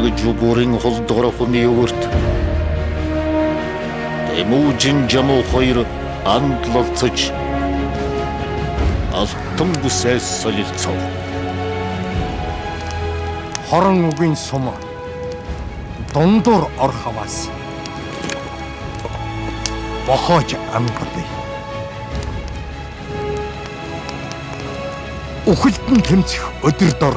Чамаг жүбүрийн холдгорхон өвөрт Тэмүүжин Жамуу хоёр андлалцаж алтан бүсээс солилцов. Хорон үгийн сум дундуур ор хаваас бохоож амгалъя. Үхэлдэн тэмцэх өдөр дор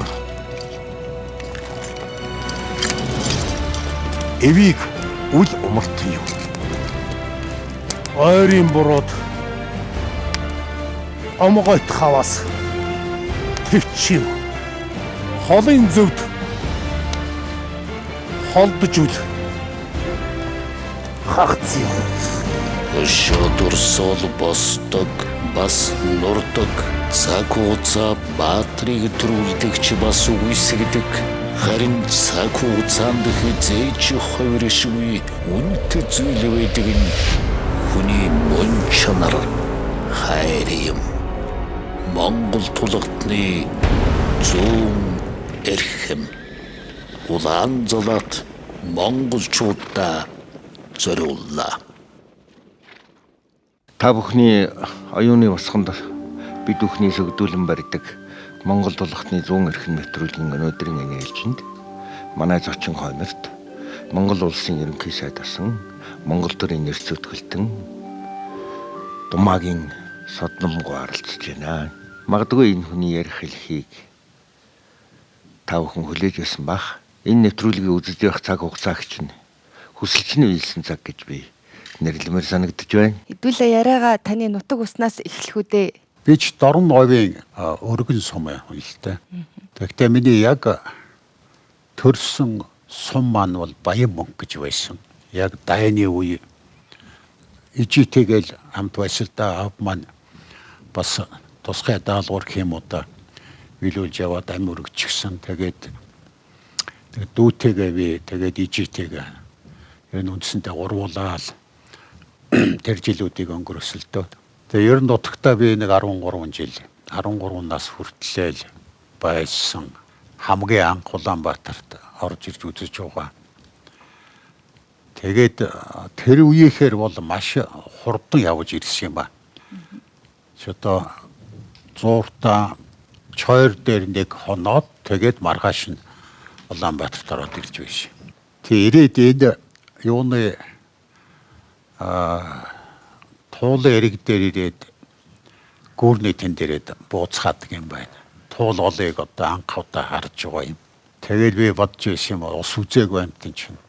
эвийг үл умартъя. Ойрын бурууд омгойт хаваас төвчив. Холын зөвд холдож үл хагцъя. Өшөөдөр сол босдог, бас нурдаг, цаг хугацаа баатрыг төрүүлдэгч бас үгүйсгдэг. Харин цаг хугацаанд хизээж хувиршгүй үнэт зүйл байдаг нь хүний мөн чанар, хайр юм. Монгол тулгтны зүүн эрхэм улаан золот монголчуудаа зориуллаа. Та бүхний оюуны босгонд бид бүхний сөгдүүлэн барьдаг Монгол тулгтны зүүн эрхэм нэвтрүүлгийн өнөөдрийн энэ ээлжинд манай зочин хойморт Монгол улсын ерөнхий сайд асан Монгол төрийн нэр зүтгэлтэн Думаагийн Содномгоо оролцож байна. Магадгүй энэ хүний ярих хэлхийг та бүхэн хүлээж байсан бах. Энэ нэвтрүүлгийг үзэж явах цаг хугацаагч чинь хүсэлч нь биелсэн цаг гэж би нэрлэмээр санагдаж байна. Хэдүүлээ яриагаа таны нутаг уснаас эхлэх үү дээ. Би ч Дорн говийн өргөн сум юм л дээ. Тэгэхдээ миний яг төрсөн сум маань бол Баян мөнгө гэж байсан. Яг дайны үе ижитэйгээл хамт байсан л да, аав маань бас тусгай даалгавар гэх юм уу да биелүүлж яваад ам өргөжчихсэн. Тэгээд дүүтэйгээ би тэгээд ижитэйгээ ер нь үндсэндээ гурвуулаад тэр жилүүдийг өнгөрөөсөлтөө. Тэгээ ер нь нутагтаа би нэг 13 жил 13 нас хүртлээл байсан. Хамгийн анх Улаанбаатарт орж ирж үзэж байгаа. Тэгээд тэр үеийнхээр бол маш хурдан явж ирсэн юм ба. Одоо зууртаа чойр дээр нэг хоноод тэгээд маргааш нь Улаанбаатарт ороод ирж байсан. Тэг ирээд энэ юуны туулын эрэг дээр ирээд гүүрний тэн дээрээд бууцгаадаг юм байна. Туул олыг одоо анх удаа харж байгаа юм. Тэгэл би бодож байсан юм, ус үзээгүй амтэн чинь.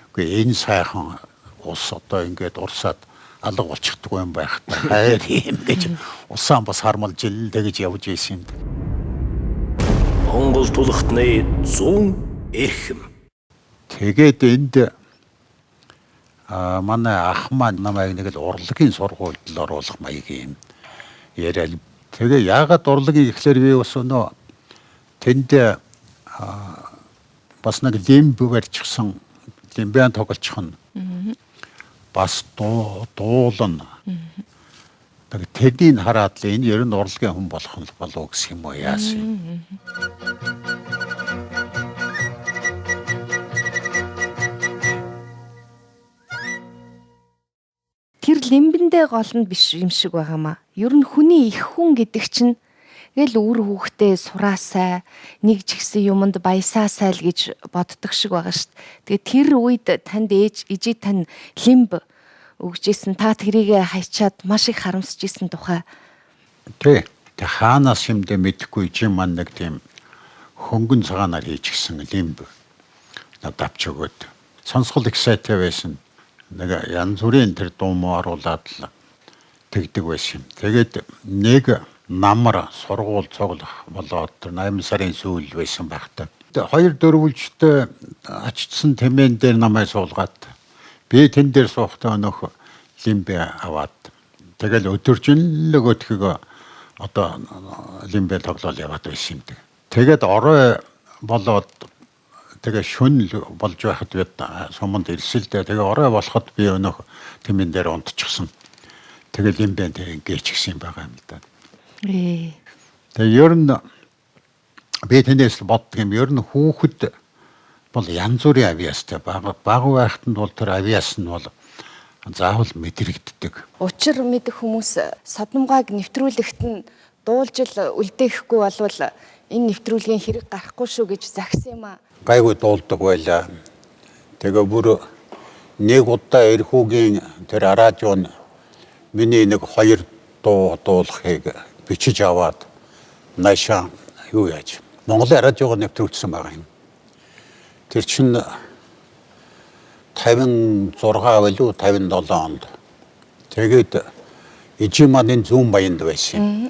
Үгүй энэ сайхан ус одоо ингээд урсаад алга болчихдгүй юм байх та. Хайр юм гэж усаан бас хармалж ил тэгэж явж байсан юм. Монгол тулгтны зүүн эрхэм. Тэгээд энд манай ах маань намайг нэг л урлагийн сургуульд л оруулах маягийн юм яриад. Тэгээ яагаад урлагийн гэхлээр би бас өнөө тэнд бас нэг лимб барьчихсан, лимбэн тоглолчих нь бас дуулна. Тэгээд тэднийг хараад л энэ ер нь урлагийн хүн болох нь болов гэсэн юм уу яасан юм. Тэр лимбэндээ гол нь биш юм шиг байгаамаа. Ер нь хүний их хүн гэдэг чинь гэл үр хүүхдээ сураасай, нэг ч ихсэн юмд баясаасай л гэж боддог шиг байгаа шүү дээ. Тэгээ тэр үед танд ээж ижи тань лимб өгчээсэн, та тэрийг хайчаад маш их харамсаж исэн тухай. Тий. Тэг хаанаас юмдээ мэдэхгүй жим маань нэг тийм хөнгөн цагаанаар хийчихсэн лимб надад авч өгөөд. Сонсгол их сайтай байсан. Нэг янз бүрийн тэр дуу муу оруулаад л тэгдэг байсан юм. Тэгээд нэг намар сургууль цуглах болоод 8 сарын сүүл байсан байх та. Хоёр дөрвөлжтэй ачдсан тэмээн дээр намайг суулгаад би тэн дээр суухдаа өнөөх лимбэ аваад тэгэл өдөржин нөгөөдхийг одоо лимбэ тоглоол яваад байсан юм. Тэгээд орой болоод тэгээ шөнө болж байхад бид суманд ирсэн л дээ. Тэгээ орой болоход би өнөөх тэмээн дээр унтчихсан. Тэгэл лимбэ тэр ингээчгсэн юм байгаа юм л да. Тэгээ ер нь би танаас л боддог юм. Ер нь хүүхэд Бол янз бүрийн авьяастай бага бага байхад нь бол тэр авьяас нь бол заавал мэдрэгддэг. Учир мэдэх хүмүүс Содномгойг нэвтрүүлэгт нь дуулжил үлдээхгүй болвол энэ нэвтрүүлгийн хэрэг гарахгүй шүү гэж загсан юм аа. Гайгүй дуулдаг байлаа. Тэгээ бүр нэг удаа эрхүүгийн тэр радио нь миний нэг хоёр дуу дуулахыг бичиж аваад наашаа юу яаж Монголын радиогоор нэвтрүүлсэн байгаа юм. Тэр чинь 56 билүү 57 онд. Тэгээд ижи маань энэ зүүн баянд байсан юм.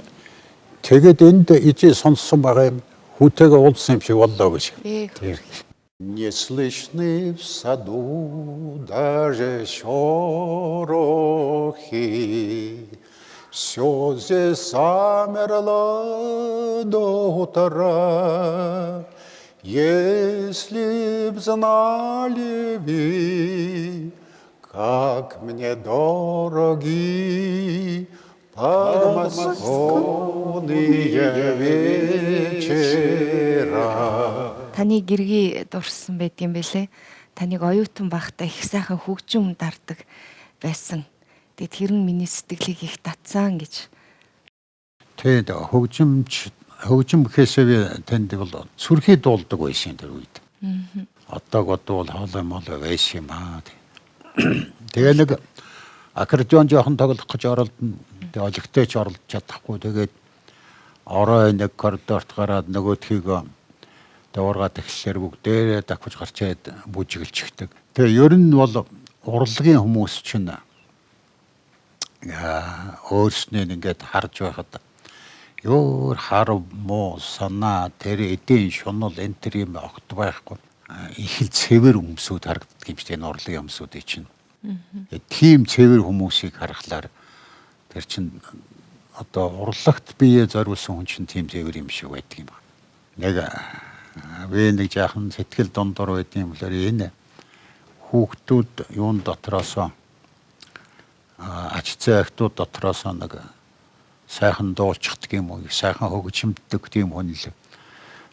Тэгээд энд ижи сонссон байгаа юм. Хүүтэйгээ уулзсан юм шиг боллоо гэж. Не слышны в саду даже шорохи. Все здесь замерло до утра. Если б знали вы, как мне дороги подмосковные вечера. Таны гэргий дурссан байдгийн бэлээ. Таныг оюутан байхдаа их сайхан хөгжим дардаг байсан. Тэгээд тэр нь миний сэтгэлийг их татсан гэж. Тэгээд хөгжимч хөгжим гэхээсээ би танд бол сүрхий дуулдаг байсан тэр үед. Одоо бодвол хоолой молой байсан юм аа. Тэгээ нэг аккордеон жоохон тоглох гэж оролдоно. Тэгээ олигтой ч оролдож чадахгүй. Тэгээд орой нэг коридорт гараад нөгөөдхийг даваргаад эхлэхээр бүгдээрээ давхиж гарчаад бүжиглчихдэг. Тэгээ ер нь бол урлагийн хүмүүс чинь өөрснөө ингээд харж байхад өөр хар муу санаа тэр эдийн шунал энэ төр юм огт байхгүй их л цэвэр өмсүүд харагддаг юм шиг энэ урлагийн өмсүүдийг чинь. Тийм цэвэр хүмүүсийг харахлаар тэр чинь одоо урлагт бие зориулсан хүн чинь тийм цэвэр юм шиг байдаг юм. Нэг би нэг жаахан сэтгэл дундуур байдаг юм болохоор энэ хүүхдүүд юун дотроосоо ач зээ охидууд дотроосоо нэг сайхан дуулчихдаг юм уу, сайхан хөгжимддөг тийм хүн л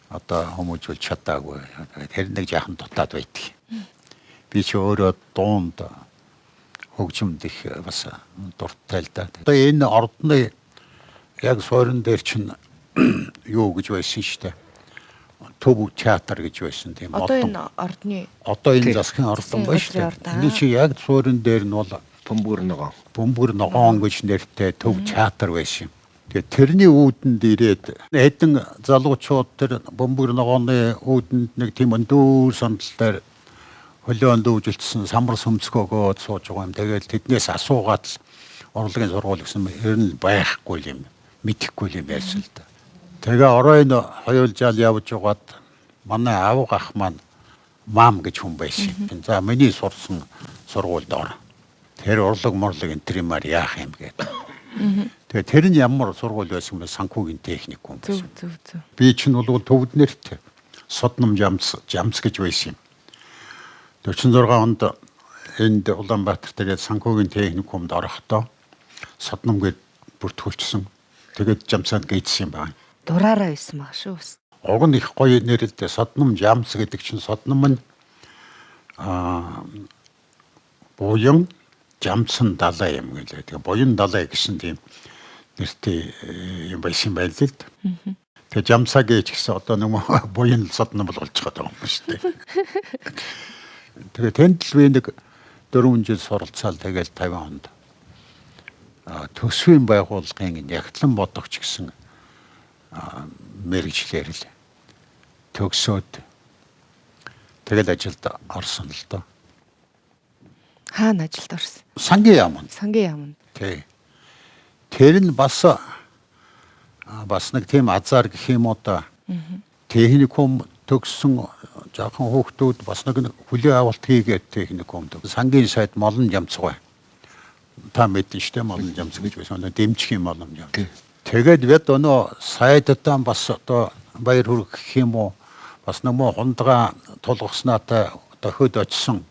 одоо хүмүүжүүлж чадаагүй. Тэр нэг жаахан дутаад байдаг. Би чи өөрөө дуунд хөгжимд их бас дуртай л да. Одоо энэ ордны яг суурин дээр чинь юу гэж байсан шүү дээ. Төв театр гэж байсан тийм. Одоо энэ ордны одоо энэ засгийн ордон байна шүү дээ. Энэ чи яг суурин дээр нь бол Бөмбөр ногоон. Бөмбөр ногоон гэж нэртэй төв театр байсан юм. Тэгээ тэрний үүдэнд ирээд хэдэн залуучууд тэр бөмбөр ногооны үүдэнд нэг тийм өндөр сандал дээр хөлөөнд дүүжилсэн самар сүмцгөөгөөд сууж байгаа юм. Тэгээд тэднээс асуугаад л урлагийн сургууль гэсэн ер нь байхгүй юм. Мэдэхгүй юм ярьсан л да. Тэгээ оройн хоёулжаал явж байгаад манай авга ах маань маам гэж хүн байсан юм. За миний сурсан сургуульд ор. Тэр урлаг морлог энэ төр юмар яах юм гээд. Тэгээ тэр нь ямар сургууль байсан бэ? Санхүүгийн техникум байсан. Зөв зөв зөв. Би чинь бол төвд нэрт Содном Жамс Жамс гэж байсан юм. 46 онд энд Улаанбаатар тэгээд санхүүгийн техникумд орохдоо Содном гээд бүртгүүлчихсэн. Тэгээд Жамсанд гээдсэн юм байна. Дураараа байсан баг шүү. Уг нь их гоё нэр л дээ. Содном Жамс гэдэг чинь Содном нь буян Жамсан далай юм гэлээ. Тэгээ буян далай гэсэн тийм нэртэй юм байсан байл л дээ. Тэгээ Жамсаа гэж гэсэн одоо нэг буян Содном бол болж байгаа юм шүү дээ. Тэгээ тэнд л би нэг 4 жил суралцаал тэгэл 50 онд төсвийн байгууллагын нягтлан бодогч гэсэн мэргэжлээр л төгсөөд тэгэл ажилд орсон л доо. Хаана ажилд орсон? Сангийн яамд. Сангийн яамд. Тий. Тэр нь бас бас нэг тийм азар гэх юм уу да. Техникум төгссөн жаахан хүүхдүүд бас нэг хүлээ авалт хийгээд техникум төгс. Сангийн сайд Молон Жамцгай. Та мэднэ шүү дээ Молон Жамц гэж байсан. Дэмжих юм Молон Жамц. Тэгээд бид өнөө сайдтаа бас одоо баяр хүргэх юм уу бас нөмөө хундгаа тулгаснатай дохиод очисон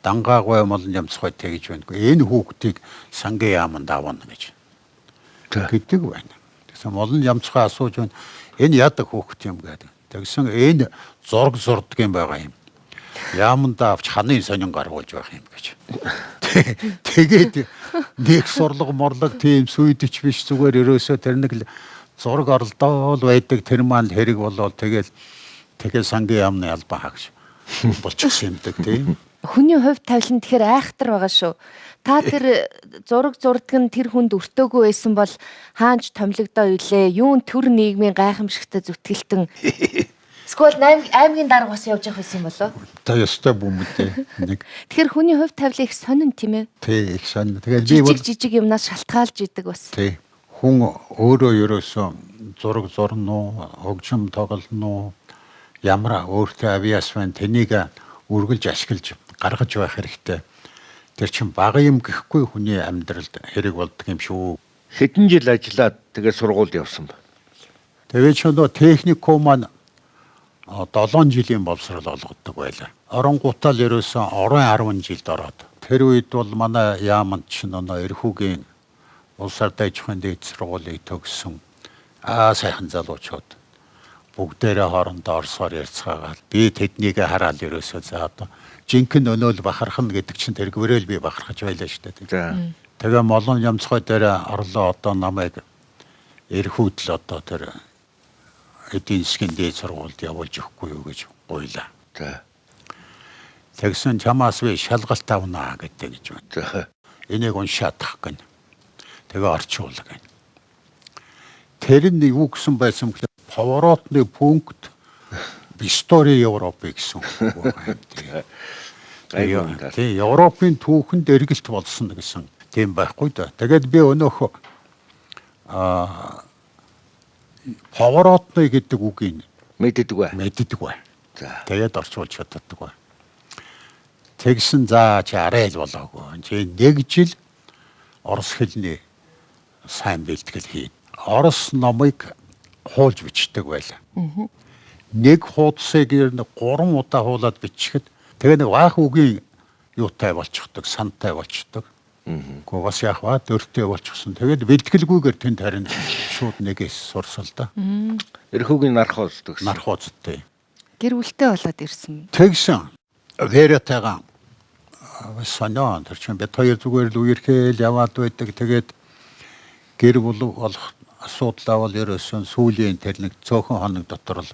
дангаагүй Молон Жамцгай тэгж байна. Энэ хүүхдийг сангийн яаманд авна гэж гэдэг байна. Тэгсэн Молон Жамцгай асууж байна. Энэ яадаг хүүхэд юм гэдэг. Тэгсэн энэ зураг зурдаг юм байгаа юм. Яамандаа авч ханын сонин гаргуулж байх юм гэж. Тэгээд нэг сурлага морлог тийм сүйдэж биш, зүгээр ерөөсөө тэр нэг л зураг оролдоол байдаг, тэр маань л хэрэг болоод тэгэл сангийн яамны албан хаагч болчихсон юмдаг тийм. Хүний хувь тавилан тэгэхээр айхтар байгаа шүү. Та тэр зураг зурдаг нь тэр хүнд өртөөгүй байсан бол хаанч томилогдоо илээ. Юун төр нийгмийн гайхамшигтай зүтгэлтэн. Эсвэл аймгийн дарга бас явж явах байсан юм болоо? Та ёстой бүмэдээ нэг. Тэгэхээр хүний хувь тавилан их сонин тийм ээ. Тий, их сонин. Тэгээд би бол Жижиг жижиг юмнаас шалтгаалж идэг бас. Тий. Хүн өөрөө ерөөсөө зураг зурна уу, хөгжим тоглоно уу, ямар өөртөө авиас байна, тэнийг үргэлж ашиглаж гаргаж байх хэрэгтэй. Тэр чинь бага юм гэхгүй хүний амьдралд хэрэг болдог юм шүү. Хэдэн жил ажиллаад тэгээ сургуульд явсан ба. Тэгээд ч нөгөө техникум маань 7 жилийн боловсрол олгодог байлаа. Оронгуудаа л ерөөсөн орон 10 жилд ороод. Тэр үед бол манай яаманд чинь нөгөө эрхүүгийн улс ардын аж ахуйн дээд сургуулийг төгссөн сайхан залуучууд бүгдээрээ хоорондоо орсоор ярьцгаагаал би тэднийг хараад ерөөсөө за одоо жинхэнэ өнөөл бахархна гэдэг чинь тэргүүрэл би бахархаж байлаа шүү дээ. За. Тэгээ молон ямцгой дээр орлоо, одоо намайг эрхүүдл одоо тэр эдийн засгийн дээд сургуульд явуулж өгөхгүй юу гэж гуйлаа. За. Тэгсэн чамаас би шалгалт авнаа гэдэг гэж байна. За. Энийг уншаадах гэн. Тэгээ орчуулга гэн. Тэр нь юу гэсэн байсан бэхлээр поворотны пункт в истории Европы гэсэн үг байгаа юм. Гайгүй юм даа. Тийм, Европын түүхэнд эргэлт болсон гэсэн тийм байхгүй да. Тэгээд би өнөөх поворотны гэдэг үгийг Мэддэг бай. мэддэг бай. За. Тэгээд орчуулж чаддаг бай. Тэгсэн за чи арай л болоогүй. Чи нэг жил орос хэлний сайн бэлтгэл хий. Орос номыг хуулж бичдэг байлаа. Нэг хуудсыг ер нь 3 удаа хуулаад бичихэд тэгээ нэг ваах үгийн юутай болчихдог, сантай болчихдог. Гэхдээ бас яах вэ? Дөртөө болчихсон. Тэгээд бэлтгэлгүйгээр тэнд харин шууд нэгээс сурсал да. Эрхүүгийн нархоос төгссөн. Нархуузтай. Гэр бүлтэй болоод ирсэн. Тэгсэн Вератайгаа сонио тэр чинь бид хоёр зүгээр л үерхээл яваад байдаг. Тэгээд гэр бүл болох асуудлаа бол ерөөсөн сүүлийн тэр нэг цөөхөн хоног дотор л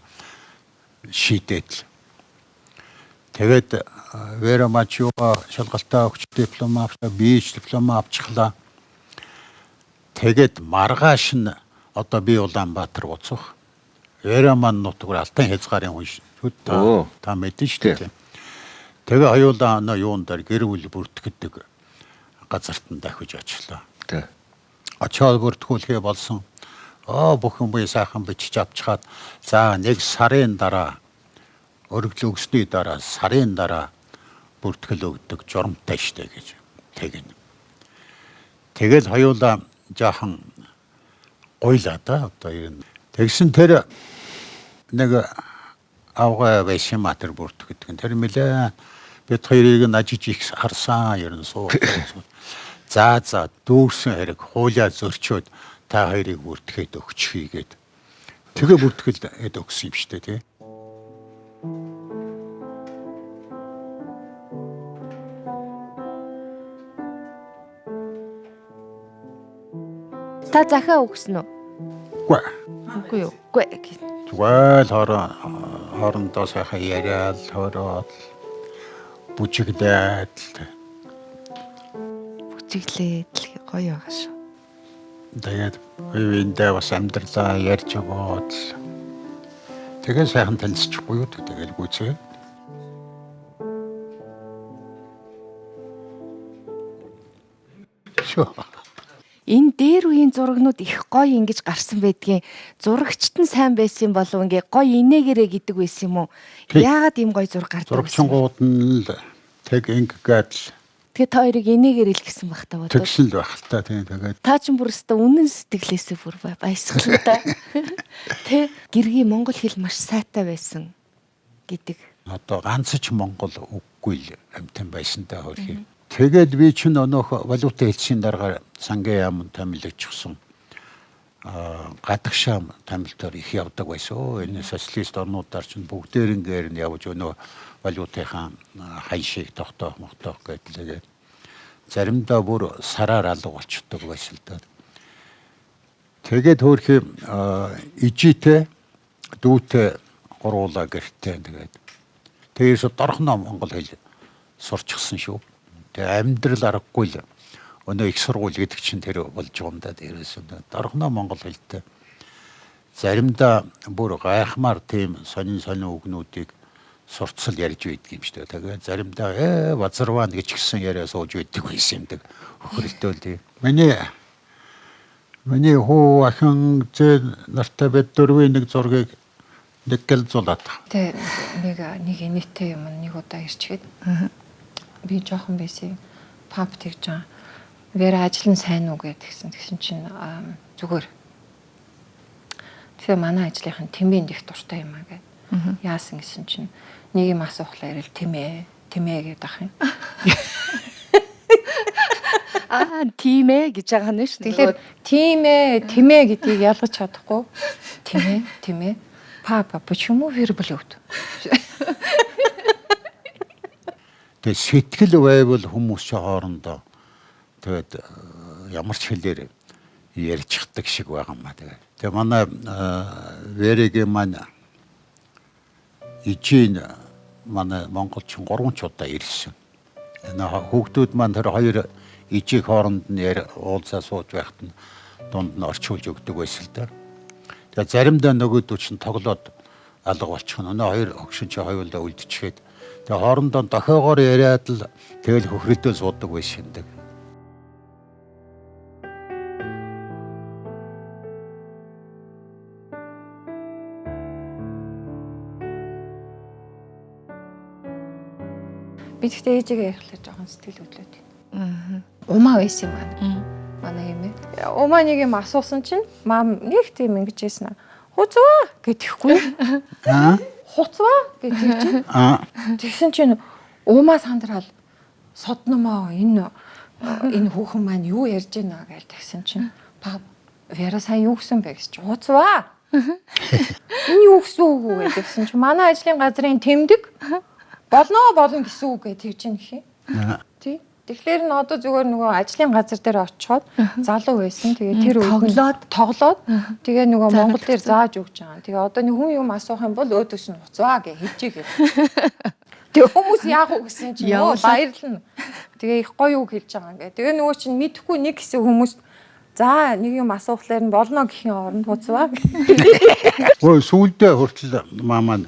шийдээд л. Тэгээд Вера Мачуга шалгалтаа өгч диплом авчлаа, би ч диплом авчихлаа. Тэгээд маргааш нь одоо би Улаанбаатар буцах. Вера маань нутгаар алтан хязгаарын хүн шүү. Та мэдэн шүү дээ. Тэгээ хоёулаа нөө юун дээр гэр бүл бүртгэдэг газарт нь дахиж очлоо. Тэ. Очоод бүртгүүлэхээ болсон. Бүх юм бие сайхан бичиж авчхаад за нэг сарын дараа өргөдөл өгсөний дараа сарын дараа бүртгэл өгдөг журамтай штэ гэж тэгнэ. Тэгэл хоёулаа жаахан гуйлаа да одоо ер нь. Тэгсэн тэр нэг авгай байсан юм а тэр бүртгэдэг нь. Тэр мэлээ бид хоёрыг нь ажиж их харсан ер нь суу. За за дүүрсэн хэрэг хуулиа зөрчөөд та хоёрыг бүртгэхэд өгчихье гээд. Тэгээ бүртгэл хэд өгсөн юм штэ тий. Та захиа өгсөн үү? Үгүй. Үгүй юу? Үгүй гэх. Зүгээр л хоорондоо сайхан яриад хороод бүжиглээд л. Бүжиглээд л гоё байгаа шүү. Тэгээд биеиндээ бас амьдралаа ярьж өгөөд л. Тэгээ сайхан танилцчихгүй юу тэгэл гүйцээ. Шүү. Энэ дээр үеийн зурагнууд их гоё ингэж гарсан байдгийн. Зурагчт нь сайн байсан болов ингээ гоё инээгэрэ гэдэг байсан юм уу? Яагаад ийм гоё зураг гардаг вэ? Зурагчингууд нь л тэг ингээд л. Тэгээ та хоёрыг инээгээр ил гэсэн баг та бодвол. Тэгсэн л байх л та тийм тэгээд. Та ч бүр өстө үнэн сэтгэлээсээ бүр баясгалаа та. Тэ гэргийн монгол хэл маш сайтай байсан гэдэг. Одоо ганц ч монгол үггүй л амтан байсан та хөрхий. Тэгээд би чинь өнөөх валютын хэлцийн даргаар сангийн яамд томилогдчихсон. Гадагшаа тамилтаар их явдаг байсан. Энэ социалист орнуудаар чинь бүгдээрнгээр нь явж өнөө валютынхаа ханшийг тогтоох могтоох гэдэлээ. Заримдаа бүр сараар алга болчдөг байсан л да. Тэгээд хөөрхий ижитэй дүүтэй гурвуулаа гэртээ тэгээд тэгээс дорхноо монгол хэл сурчихсан шүү. Тэгээ амьдрал аргагүй л өнөө их сургууль гэдэг чинь тэр болж байгаа юм да. Тэрээс дорхноо монгол хэлтэй заримдаа бүр гайхмаар тийм сонин сонин үгнүүдийг сурцал ярьж байдаг юм шүү дээ. Тэгээд заримдаа базарван гэж гисэн яриа сууж байдаг байсан юм дэг. Хөхрөлтөөл тийм. Миний хүү ахин зээ нартай бид дөрвийн нэг зургийг нэг гэл зулаад. Тэ нэг нэг инээтэй юм нэг удаа ирчгээд би жоохон байсан. Пап тэгж байгаа. Вера ажил нь сайн уу гэд тэгсэн. Тэгсэн чинь зүгээр. Тэгэхээр манай ажлынхан тэмээнд их дуртай юм аа гэд. Яасан гэсэн чинь нэг юм асуухлаа ирэл тэмээ, тэмээ гэдэг ах юм. Аа, тийм ээ гэж байгаа нь шүү. Тэгэхээр тийм ээ, тэмээ гэдгийг ялгаж чадахгүй. Тэмээ, тэмээ. Папа, почему верблюд? Тэгээ сэтгэл байвал хүмүүс ч хоорондоо тэгээд ямар ч хэлээр ярьчихдаг шиг байгаа юм а тэгээд. Тэгээ манай Веригийн маань ижийн манай монголчин 3 ч удаа ирсэн. Энэ хүүхдүүд маань тэр хоёр ижийг хооронд нь уулзаа сууж байхад нь дунд нь орчуулж өгдөг байсан л да. Тэгээ заримдаа нөгөөдөө чинь тоглоод алга болчихно. Өнөө хоёр өгшин чи хоёулаа үлдчихэд тэгээ хоорондоо дохиогоор яриад л тэгэл хөхрөлдөө суудаг байсан юм дэг. Би тэгтээ ээжигээ ярихлаар жоохон сэтгэл хөдлөөд байна. Умаа байсан юм байна. Манай юм ээ. Умаа нэг юм асуусан чинь мам нэг тийм ингэж хэлсэн. Хуцваа гэдэхгүй. Аа? Хуцваа гэдэг чинь. Аа. Тэгсэн чинь умаа сандраал содномоо энэ энэ хүүхэн маань юу ярьж байна гэж тэгсэн чинь пап Вера сайн юу гэсэн бэ гэж хуцваа. Энэ юу гэсэн үг вэ гэсэн чинь манай ажлын газрын тэмдэг болно болно гэсэн үг гэж тэгж гин гэх юм. Тий. Тэгэхээр н одоо зүгээр нөгөө ажлын газар дээр очиход залуу байсан. Тэгээ тэр үед тоглоод тэгээ нөгөө Монгол дээр зааж өгч байгаа. Тэгээ одоо нэг хүн юм асуух юм бол өөдөөс нь хуцваа гэж хэлжээ. Тэгээ хүмүүс яах вэ гэсэн чинь баярлна. Тэгээ их гоё үг хэлж байгаа ингээ. Тэгээ нөгөө чинь мэдэхгүй нэг хэсэг хүмүүс за нэг юм асуухлаар нь болно гэхийн оронд хуцваа. Өө сүүлдээ хүртэл мамаа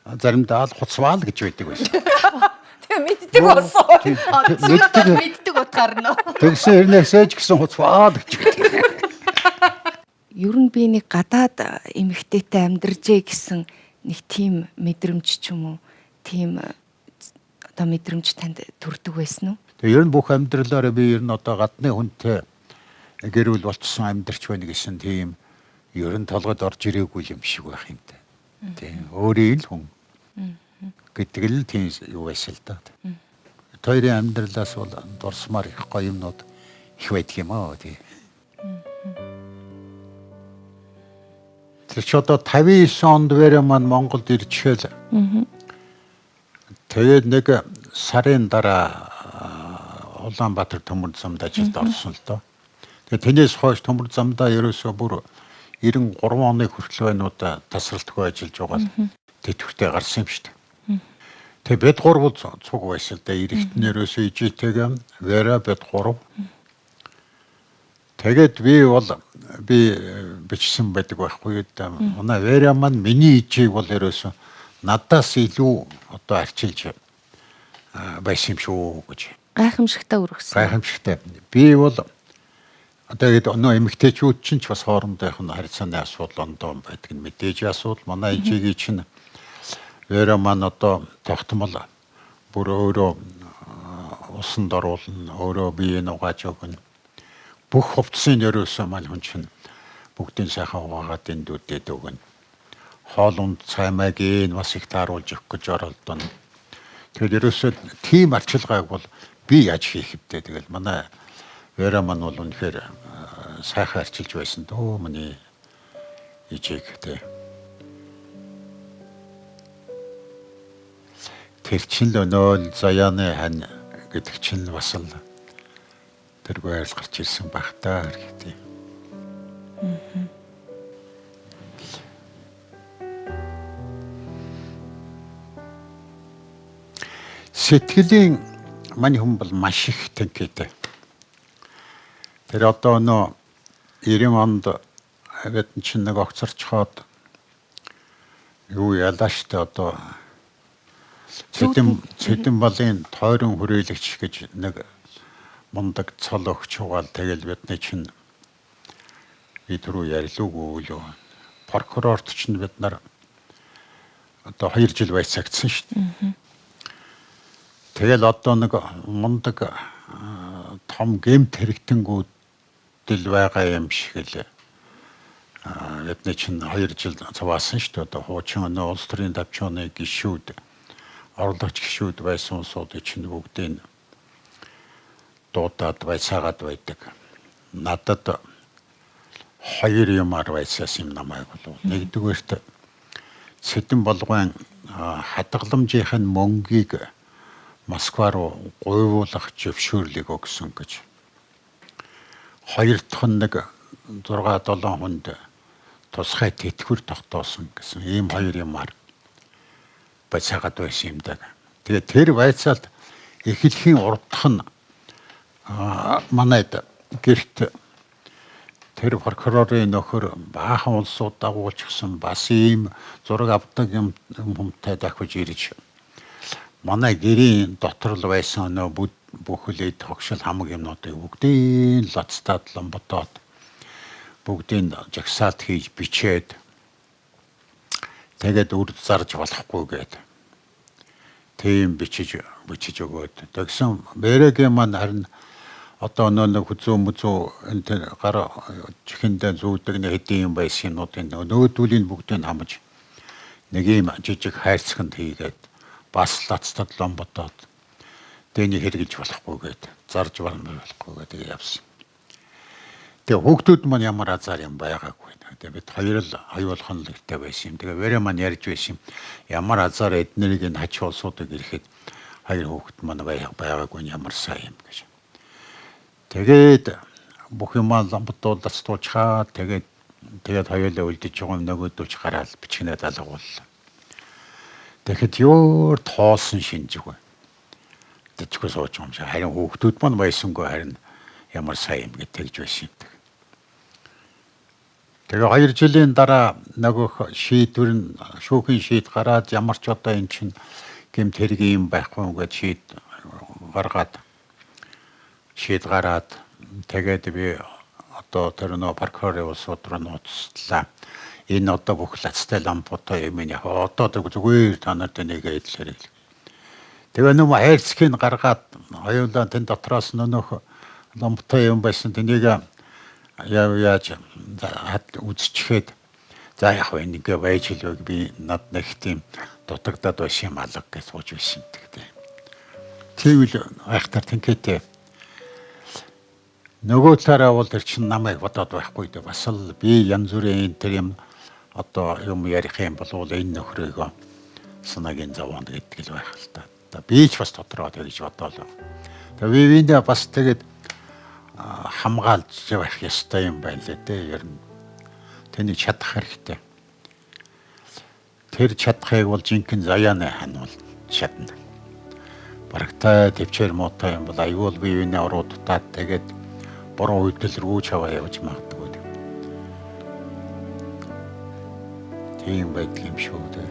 заримдаа л хуцваа л гэж байдаг байсан. Тэгээ мэддэг болсон. Мэддэг утгаар нь. Тэгсэн хэрнээсээ ч гэсэн хуцваа л гэж байдаг. Ер нь би нэг гадаад эмэгтэйтэй амьдарчээ гэсэн нэг тийм мэдрэмж ч юм уу, тийм одоо мэдрэмж танд төрдөг байсан уу? Тэгээ ер нь бүх амьдралаараа би ер нь одоо гадны хүнтэй гэр бүл болчихсон амьдарч байна гэсэн тийм ер нь толгойд орж ирээгүй юм шиг байх юм та. Тийм өөрийн л хүн гэдэг л тийм юу байсан л да. Хоёрын амьдралаас бол дурсмаар их гоё юмнууд их байдаг юм аа тий. Тэр чи одоо 59 онд Вера маань Монголд ирчихэл. Тэгээд нэг сарын дараа Улаанбаатар төмөр замд ажилд орсон л доо. Тэгээд тэрнээс хойш төмөр замдаа ерөөсөө бүр 93 оны хүртэл байна уу да тасралтгүй ажиллаж байгаа л тэтгэвртэй гарсан юм шүү дээ. Тэгээ бид гурав цуг байсан л да. Эрэгт нь ерөөсөө ижитэйгээ Вера бид гурав. Тэгээд би бол би бичсэн байдаг байхгүй гэдэг. Манай Вера маань миний ижийг бол ерөөсөө надаас илүү одоо арчилж байсан юм шүү гэж. Гайхамшигтай өргөсөн. Гайхамшигтай. Би бол одоо гээд өнөө эмэгтэйчүүд чинь ч бас хоорондынх нь харьцааны асуудал ондоо байдаг нь мэдээж асуудал. Манай ижигийн чинь Вера маань одоо тогтмол бүр өөрөө усанд оруулна, өөрөө биеийг угааж өгнө. Бүх хувцсыг ерөөсөө маань хүн чинь бүгдийн сайхан угаагаад эндүүдэд өгнө. Хоол унд цаймайг бас их тааруулж өгөх гэж оролдоно. Тэгэхээр ерөөсөө тийм арчилгааг бол би яаж хийх вдэ. Тэгэл манай Вера маань бол үнэхээр сайхан арчилж байсан дөө миний ижиг тий. Тэр чинь л өнөөл заяаны хань гэдэг чинь бас л тэргүй айл гарч ирсэн байх та хэрэгтэй. Сэтгэлийн мань хүн бол маш их тэнхээтэй. Тэр одоо нөө 90 онд бид чинь нэг огцорчхоод юу ялаа штэ одоо Цэдэн балын тойрон хүрээлэгч гэж нэг мундаг цол өгч угаал тэгэл бидний чинь би түрүү ярьлуугүй лөө. Прокурорт чинь бид нар одоо 2 жил байцаагдсан шүү дээ. Тэгэл одоо нэг мундаг том гэмт хэрэгтэнгүүдэл байгаа юм шиг л бидний чинь 2 жил цаваасан шүү дээ. Одоо хуучин өнөө улс төрийн тавчууны гишүүд, орлогч гишүүд байсан улсуудыг чинь бүгдийг дуудаад байцаагаад байдаг. Надад хоёр юмар байцаасан юм намайг бол. Нэгдүгээрт Цэдэн болгон хадгаламжийн мөнгийг Москва руу гуйвуулах зөвшөөрлийг өгсөн гэж. Хоёр дахь нь нэг 6 7 хүнд тусгай тэтгэвэр тогтоосон гэсэн ийм хоёр юмар байцаагаад байсан юм даа. Тэгээд тэр байцаалд эхлэхийн урдах нь манайд гэрт тэр прокурорын нөхөр баахан улсууд дагуулчихсан бас ийм зураг авдаг юм хүмтэй дахиж ирж манай гэрийн дотор л байсан нөө бүхэл эд хогшил хамаг юмнуудыг бүгдийг лацтаад ломботоод бүгдийг жагсаалт хийж бичээд тэгээд үр зарж болохгүй гээд тийм бичиж өгөөд тэгсэн Бэрэгийн маань харин одоо нөө нэг хүзүү мүзүү энэ тэр гар чихэндээ зүүдэг нэг хэдийн юм байсан юмнуудын нөгөөдүүлийн бүгдийг хамж нэг юм жижиг хайрцагт хийгээд бас лацтад ломботоод дэний хэрэгжилж болохгүй гээд зарж болохгүй гээд тэгээ явсан. Тэгээ хүүхдүүд маань ямар азар юм байгаагүй. Тэгээ бид хоёр л аюулхан л гэрте байсан юм. Тэгээ Вэрэ маань ярьж байсан юм. Ямар азар эднэрийг энэ хач улсуудыг ирэхэд хоёр хүүхэд маань байгаагүй нь ямар сайн юм гэж. Тэгээд бүх юмаа ламбдуулаад лацтуулчихаа. Тэгээд хоёулаа үлдэж байгаа юм нөгөөдөлж гараал бичгнээ далгууллаа. Тэгэхэд юу тоолсон шинжиг вэ? Тэжгүй сууж юм шиг. Харин хүүхдүүд маань байсангүй харин ямар сайн юм гэж тэгж байсан юм. Тэгээ 2 жилийн дараа нөгөөх шийдвэр нь шүүхийн шийд гараад ямар ч одоо эн чинь гэмт хэрэг юм байхгүй гэж шийд гаргаад шийд гараад тэгээд би одоо тэр нөө прокурорын улсууд руу нууцлаа. Энэ одоо бүх лацтай лампуудаа юм яг одоо зүгээр та нарт нэг эдлэрэй. Тэгээ нөм хайрцгийг гаргаад хоёулаа тэн дотроос нөөх ламптай юм байсан тэнийг яаж үзчихээд за яг вэ нэгэ байж хэлвэг би над нэг тийм дутагдаад байсан юм алга гэж сууж байсан юм гэдэг. Тийм л айхтар тэнхээтэй. Нөгөө талаараа бол тэр чинь намайг бодоод байхгүй дээ. Бас л би янз бүрийн тэр юм одоо юм ярих юм бол энэ нөхрийгөө санаагийн зовоонд гэдэг л байх л та. Би ч бас тодорхой тэгж бодоолоо. Тэгээ би биндээ бас тэгээд хамгаалж байх ёстой юм байна лээ дээ. Ер нь тэнийг чадах хэрэгтэй. Тэр чадахыг бол жинхэнэ заяаны хан бол чадна. Барагтай төвчээр муутай юм бол аюул бие биенээ уруудтаад тэгээд буруу үйлдэл рүү чаваа явж магадгүй. Тийм байдаг юм шүү дээ.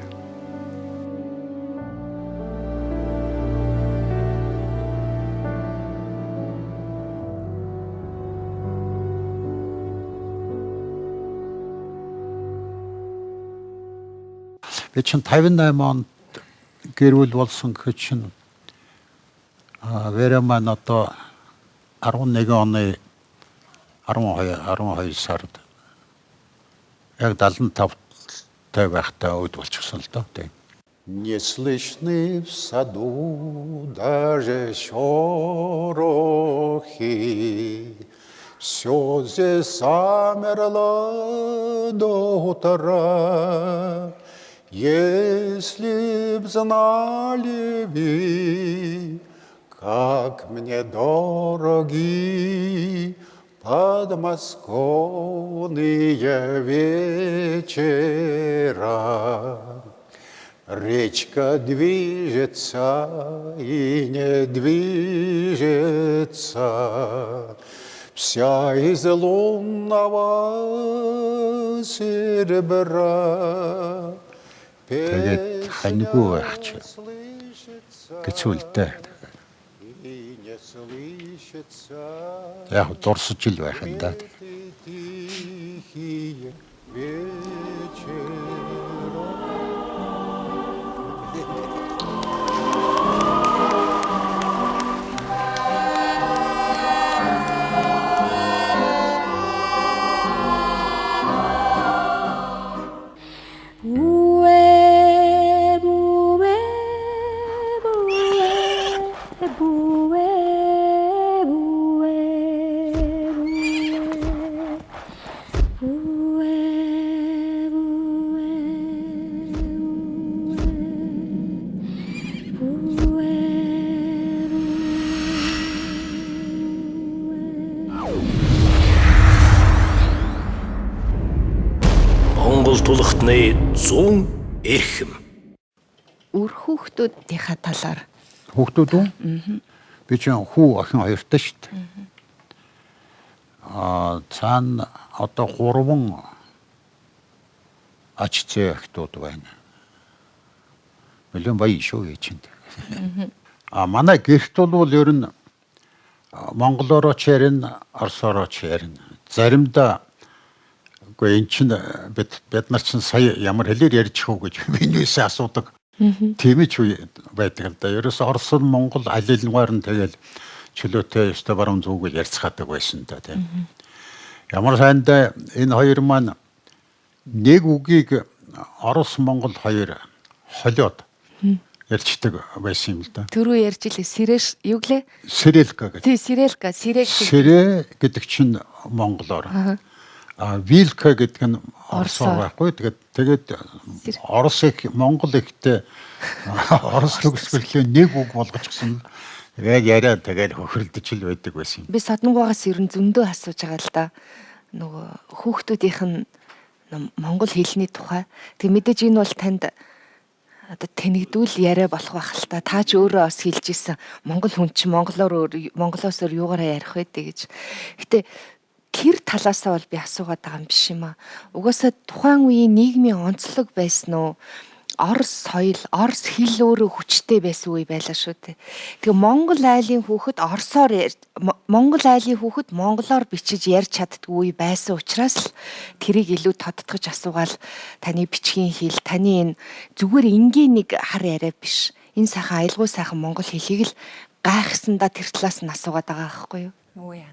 Би чинь 58 онд гэр бүл болсон гэхэд чинь Вера маань одоо 11 оны 12 сард яг 75 тай байхдаа өөд болчихсон л доо. Тийм. Не слышны в саду даже шорохи, Все здесь замерло до утра. Если б знали вы, как мне дороги подмосковные вечера. Речка движется и не движется, вся из лунного серебра. Тэгээд ханьгүй байх чи гэцүүлтэй. И не слышится Яг дурсаж ил байх юм да. Тихие вечера. Бүвэ бүвэ бүвэ бүвэ бүвэ бүвэ бүвэ бүвэ Монгол тулхтны 100 эрхэм. Үр хүүхдүүдийнхаа талаар. Хүүхдүүд үү? Би чинь хүү охин хоёртой шүү дээ. Аа цаана одоо 3 ач зээ охидууд байна. Нэлээд баян шүү ээж чинь. А манай гэрт бол ер нь монголоороо ч ярина, орсоороо ч ярина. Заримдаа үгүй эн чинь бид нар чинь сая ямар хэлээр ярьж хөө гэж минийсээ асуудаг. Тийм ч үе байдаг л да. Ерөөсө Орос нь Монгол аль алингаар нь тэгэл чөлөөтэй ёстой баруун зүг гэж ярьцгаадаг байсан да тийм. Ямар сайндаа энэ хоёр маань нэг үгийг Орос Монгол хоёр холиод ярьцдаг байсан юм л да. Түрүү ярьж илээ сэрэш юу гэлээ? Сэрэлка гэж. Тий, сэрэлка, сэрэг. Сэрэ гэдэг чинь монголоор. А вилка гэдэг нь орсоор байхгүй. Тэгээд Орос их Монгол ихтэй Орос төгсгөлийн нэг үг болгочихсон. Тэгээд яриа тэгээд хөхрөлдөж л байдаг байсан юм. Би содонгуйгаас ер нь зөндөө асууж байгаа л да. Нөгөө хүүхдүүдийнх нь монгол хэлний тухай. Тэг мэдээж энэ бол танд одоо тэнэгдүүл яриа болох байх л та. Та ч өөрөө бас хэлж исэн монгол хүн чинь монголоор өөр монголоос өөр юугаараа ярих вэ гэж. Гэтэ тэр талаасаа бол би асуугаад байгаа юм биш юм аа. Угаасаа тухайн үеийн нийгмийн онцлог байсан уу? Орос соёл, Орос хэл өөрөө хүчтэй байсан үе байлаа шүү дээ. Тэгээ Монгол айлын хүүхэд орсоор Монгол айлын хүүхэд монголоор бичиж ярьж чаддгүй үе байсан учраас л тэрийг илүү тодтогч асуугаал таны бичгийн хэл, таны энэ зүгээр энгийн нэг хар яриа биш. Энэ сайхан аялгау сайхан монгол хэлийг л гайхсандаа тэр талаас нь асуугаад байгаа байхгүй юу? Үгүй яа.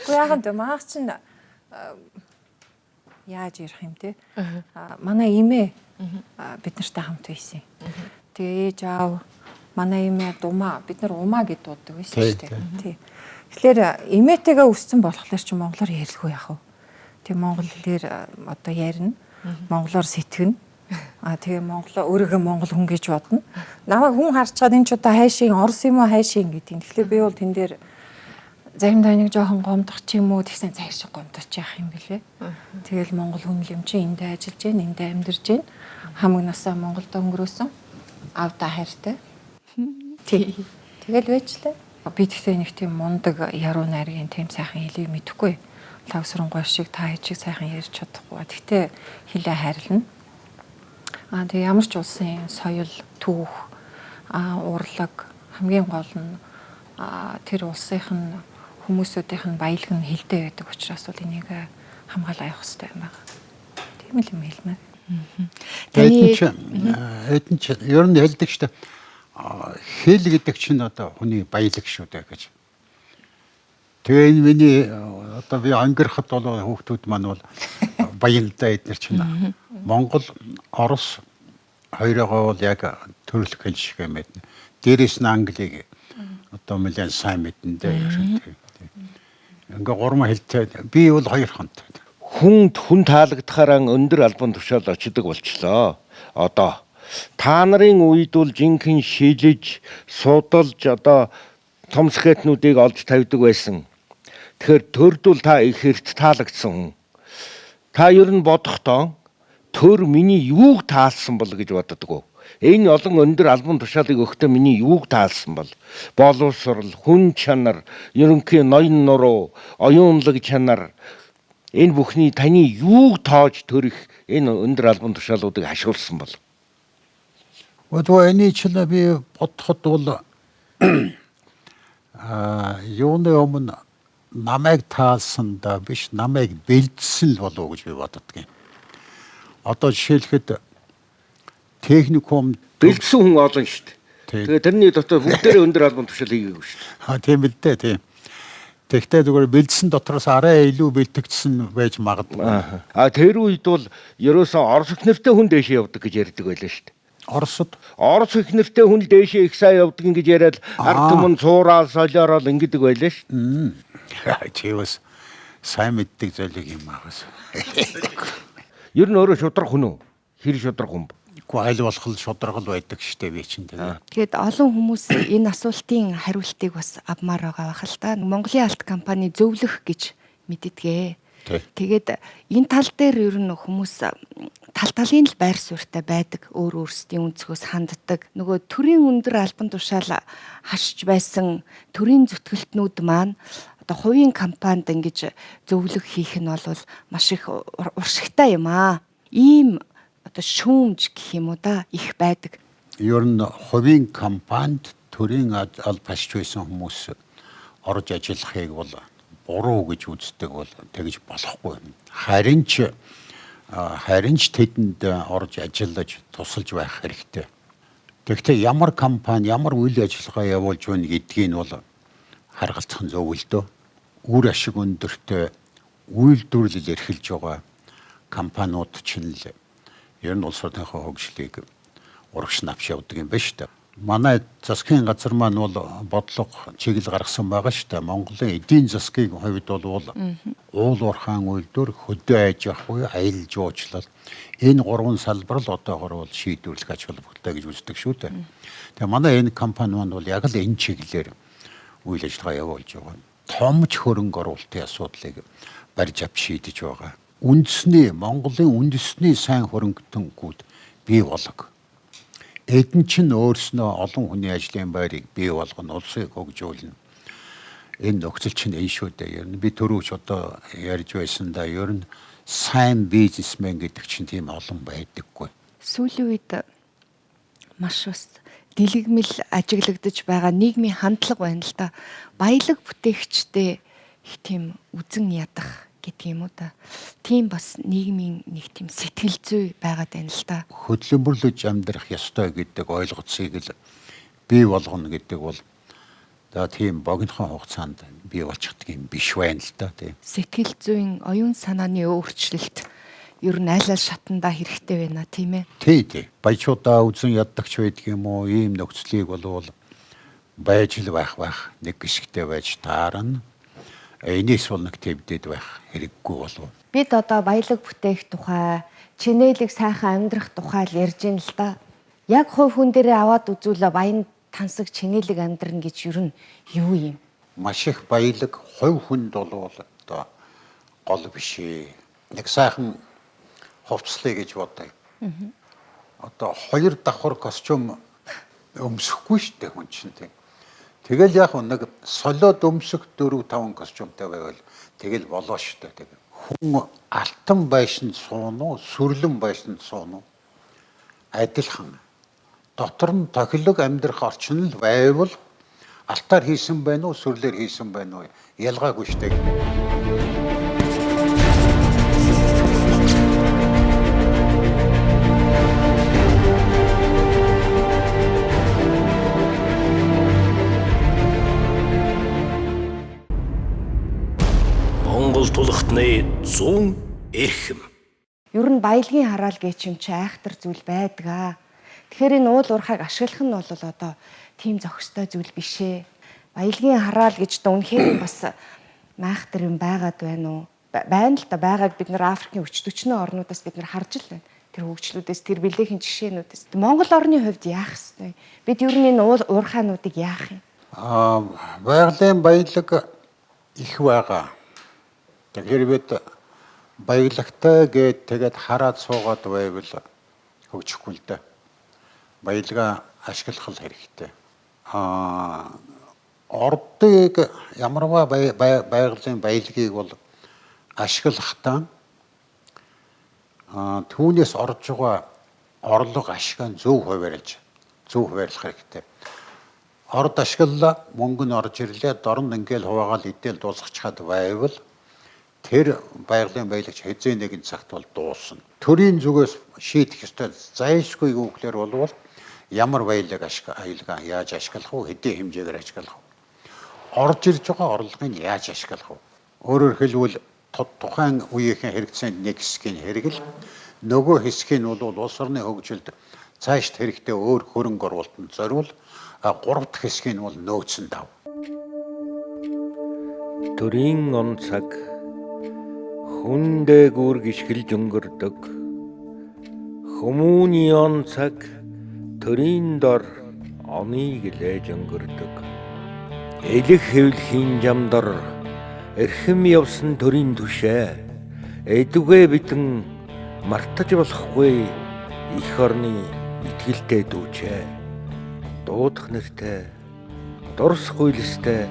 Үгүй яахан тэ маах чинь яаж ярих юм те. Манай имээ бид нартай хамт байсан. Тэгээ ээж аав манай имээ думаа бид нар умаа гэд дууддаг байсан шүү дээ. Тий. Тэгэхээр имээтэйгээ өссөн болохоор чи монголоор ярилгүй яах вэ? Тэг монгол хэлээр одоо ярина. Монголоор сэтгэнэ. А тэгээ монголоо өөрийгөө монгол хүн гэж бодно. Намайг хүн харчгаад энэ ч одоо хайшин орос юм уу хайшин гэдэг. Тэгэхээр би бол тэн дээр заримдаа нэг жоохон гомдох ч юм уу тэгсэн цааш гомдож яах юм бэлээ. Тэгэл монгол хүн л юм чи энд ажиллаж гин, энд амьдарч гин. Хамаг насаа Монголд өнгөрөөсөн. Аавдаа хайртай. Тий. Тэгэл байжлаа. Би тэгтээ нэг тийм мундаг яруу найргийн тийм сайхан хэлийг мэдэхгүй. Лавсрангуй шиг та хэд шиг сайхан ярьж чадахгүй. Тэгтээ хэлээ хайрлана. Аа тэгээ ямар ч улсын соёл, түүх, урлаг хамгийн гол нь тэр улсынх нь хүмүүсүүдийнх нь баялаг нь хилдэ байдаг учраас бол энийг хамгаалаа явах хэрэгтэй юм байна. Тийм л юм хэлмээр. Таны эдэн чи ер нь хэлдэг штэ. Хэл гэдэг чинь одоо хүний баялаг шүү дээ гэж. Тэгээ энэ миний одоо би ангирахад бол хүүхдүүд маань бол баялдаа эднэр чинь Монгол, Орос хоёроо бол яг төрөлх хэл шиг юм байна. Дээрээс нь англиг одоо нэлээд сайн мэднэ дээ. Ингээ гурван хэлтэй. Би бол хоёр хонтой. Хүнд хүн таалагдахаараа өндөр албан тушаал очдог болчлоо. Одоо та нарын үед бол жинхэнэ шилэж, судалж одоо том скетнүүдийг олж тавьдаг байсан. Тэгэхээр төрд бол та их эрт таалагдсан хүн. Та ер нь бодохдоо төр миний юуг таалсан бол гэж боддог. Энэ олон өндөр албан тушаалыг өгөхдөө миний юуг таалсан бол боловсрал, хүн чанар, ерөнхий ноён нуруу, оюунлаг чанар энэ бүхний таны юуг тоож төрөх энэ өндөр албан тушаалуудыг хашуулсан бол Тэгвэл энэ чинь би бодоход бол юуны өмнө намайг таалсан да биш намайг бэлдсэн л болов уу гэж би боддог юм. Одоо жишээлхэд техникум бэлдсэн хүн олон шүү дээ. Тэгээ тэрний дотор бүгдээрээ өндөр албан тушаал хийгээгүй шүү дээ. А тийм л дээ тийм. Тэгвэл зүгээр бэлдсэн дотроос арай илүү бэлтгэгдсэн байж магадгүй. А тэр үед бол ерөөсөн Орос их нэртэй хүн дээшээ явдаг гэж ярьдаг байлаа шүү дээ. Оросод Орос их нэртэй хүн л дээшээ их сайн явдаг ингэж яриад ард түмэн цуураа солиорол ингэдэг байлаа шүү дээ. Чи бас сайн мэддэг зүйлийг юм агаас. Ер нь өөрөө шудраг хүн үү? Хэр шудраг хүн бэ? Үгүй аль болох л шудраг л байдаг штэ би чинь тэгээ. Тэгээд олон хүмүүс энэ асуултын хариултыг бас авмаар байгаа байх л та. Монголын алт компани зөвлөх гэж мэддгээ. Тэгээд энэ тал дээр ер нь хүмүүс тал талын л байр суурьтай байдаг. Өөр өөрсдийн өнцгөөс ханддаг. Нөгөө төрийн өндөр албан тушаал хашж байсан төрийн зүтгэлтнүүд маань одоо хувийн компанид ингэж зөвлөх хийх нь бол маш их уршигтай юм аа. Ийм одоо шүүмж гэх юм уу да их байдаг. Ер нь хувийн компанид төрийн алба хашж байсан хүмүүс орж ажиллахыг бол буруу гэж үздэг бол тэгж болохгүй. Харин ч тэдэнд орж ажиллаж тусалж байх хэрэгтэй. Тэгэхдээ ямар компани ямар үйл ажиллагаа явуулж байна гэдгийг нь бол харгалзах нь зөв л дөө. Үр ашиг өндөртэй үйлдвэрлэл эрхэлж байгаа компаниуд чинь л ер нь улс орныхоо хөгжлийг урагш навч явдаг юм байна шүү дээ. Манай засгийн газар маань бол бодлого чиглэл гаргасан байгаа шүү дээ. Монголын эдийн засгийн хувьд бол уул уурхаан үйлдвэр, хөдөө аж ахуй, аялал жуулчлал энэ гурван салбар л одоогор бол шийдвэрлэх ач холбогдолтой гэж үздэг шүү дээ. Тэгээ манай энэ компани маань бол яг л энэ чиглэлээр үйл ажиллагаа явуулж байгаа. Томч хөрөнгө оруулалтын асуудлыг барьж авч шийдэж байгаа. Үндэсний Монголын үндэсний сайн хөрөнгөтөнгүүд бий болог. Эдэн чинь өөрснөө олон хүний ажлын байрыг бий болгоно, улсыг хөгжүүлнэ. Энэ нөхцөл чинь энэ шүү дээ. Ер нь би түрүүч одоо ярьж байсан да, ер нь сайн бизнесмен гэдэг чинь тийм олон байдаггүй. Сүүлийн үед маш бас дэлгэмэл ажиглагдаж байгаа нийгмийн хандлага байна л да. Баялаг бүтээгчтэй их тийм үзен ядах гэдэг юм уу да. Тийм бас нийгмийн нэг тийм сэтгэл зүй байгаад байна л да. Хөдөлмөрлөж амьдрах ёстой гэдэг ойлголцыг л бий болгоно гэдэг бол за тийм богинохон хугацаанд бий болчихдаг юм биш байна л да тийм. Сэтгэл зүйн оюун санааны өөрчлөлт ер нь аль аль шатандаа хэрэгтэй байна тийм ээ. Тий, тий. Баячуудаа үзен яддагч байдаг юм уу? Ийм нөхцөлийг болвол байж л байх нэг гисгтэй байж таарна. Энэс бол нэг твдэд байх хэрэггүй болов. Бид одоо баялаг бүтээх тухай, чинээлэг сайхан амьдрах тухай л ярьж байна л да. Яг хувь хүн дээрээ аваад үзүүлээ баян тансаг чинээлэг амьдрна гэж ер нь юу юм? Маш их баялаг хувь хүнд болвол одоо гол биш ээ. Нэг сайхан хувцлыг гэж бодъё. Одоо хоёр давхар костюм өмсөхгүй шүү дээ хүн чинь тийм. Тэгэл яг нэг солиод өмсөх 4 5 костюмтай байвал тэгэл болоо шүү дээ. Хүн алтан байшинд сууна уу, сүрлэн байшинд сууна уу? Адилхан. Дотор нь тохилог амьдрах орчин л байвал алтаар хийсэн байна уу, сүрлээр хийсэн байна уу? Ялгаагүй шүү дээ. Монгол тулхтны 100 эрхэм. Ер нь баялагын хараал гэж юм чи айхтар зүйл байдаг. Тэгэхээр энэ уул уурхайг ашиглах нь бол одоо тийм зохистой зүйл биш ээ. Баялагын хараал гэж одоо үнэхээр бас Айхтар юм байгаад байна уу? Байна л да, байгааг бид нар Африкийн өч төчнөө орнуудаас бид нар харж л байна. Тэр хөгжлүүдээс, тэр бэлээхэн жишээнүүдээс. Монгол орны хувьд яах ёстой? Бид ер нь энэ уурхаануудыг яах юм? Байгалийн баялаг их байгаа. Тэгэхээр бид баялагтай гээд тэгээд хараад суугаад байвал хөгжихгүй л дээ. Баялгаа ашиглах л хэрэгтэй. Ордыг ямарваа байгалийн баялагийг бол ашиглахдаа түүнээс орж байгаа орлого ашиг нь зөв хуваарлаж, зөв хуваарлах хэрэгтэй. Орд ашиглалаа, мөнгө нь орж ирлээ, дорн ингээл хуваагаал идээл дуусгачихад байвал тэр байгалийн баялагч хэзээ нэгэн цагт бол дуусна. Төрийн зүгээс шийдэх ёстой зайлшгүй юу гэхээр болвол ямар баялаг аялгаа яаж ашиглах вэ, хэдийн хэмжээгээр ашиглах вэ? Орж ирж байгаа орлогыг яаж ашиглах вэ? Өөрөөр хэлбэл тухайн үеийнхэн хэрэгцээнд нэг хэсгийг хэрэгэл, нөгөө хэсгийг нь бол улс орны хөгжилд цаашд хэрэгтэй өөр хөрөнгө оруулалтанд зориул, гурав дахь хэсгийг нь бол нөөцөнд дав. Төрийн он цаг хүн дээгүүр гიშгэлж өнгөрдөг. Хүмүүний он цаг төрийн дор оныг лээж өнгөрдөг. Элэх хэвлэхийн жамдар эрхэм явсан төрийн түшээ эдүгэ бидэн мартаж болохгүй эх орны итгэлтэй дүүчээ. Дуудах нэртэй дурс хуйлстай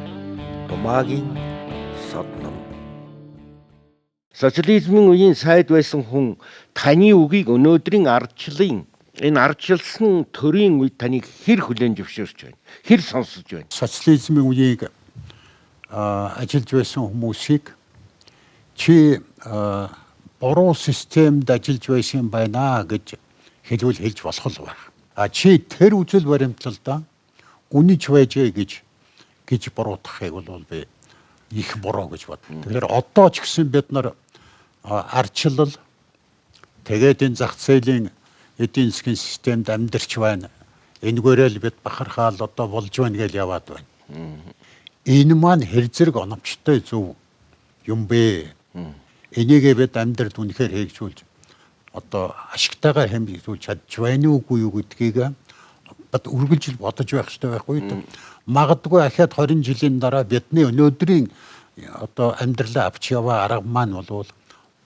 Думаагийн содном. Социализмын үеийн сайд байсан хүн таны үгийг өнөөдрийн ардчлалын энэ ардчилсан төрийн үед таныг хэр хүлээн зөвшөөрч байна? Хэр сонсож байна? Социализмын үеийг ажиллаж байсан хүмүүсийг чи буруу системд ажиллаж байсан байна гэж хэлвэл хэлж болох л байна. А чи тэр үзэл баримтлалдаа үнэж байжээ гэж буруутгахыг бол би их буруу гэж бод. Тэгэхээр одоо ч гэсэн бид нар ардчлал тэгээд энэ зах зээлийн эдийн засгийн системд амьдарч байна. Энэгээрээ л бид бахархаал одоо болж байна гэж яваад байна. Энэ маань хэр зэрэг оновчтой зөв юм бэ? Энийгээ бид амьдралд үнэхээр хэрэгжүүлж одоо ашигтайгаар хэмжүүлж чадж байна уугүй юу гэдгийг бод үргэлжил бодож байх хэрэгтэй байхгүй юу? Магадгүй ахиад 20 жилийн дараа бидний өнөөдрийн одоо амьдралаа авч яваа арга маань бол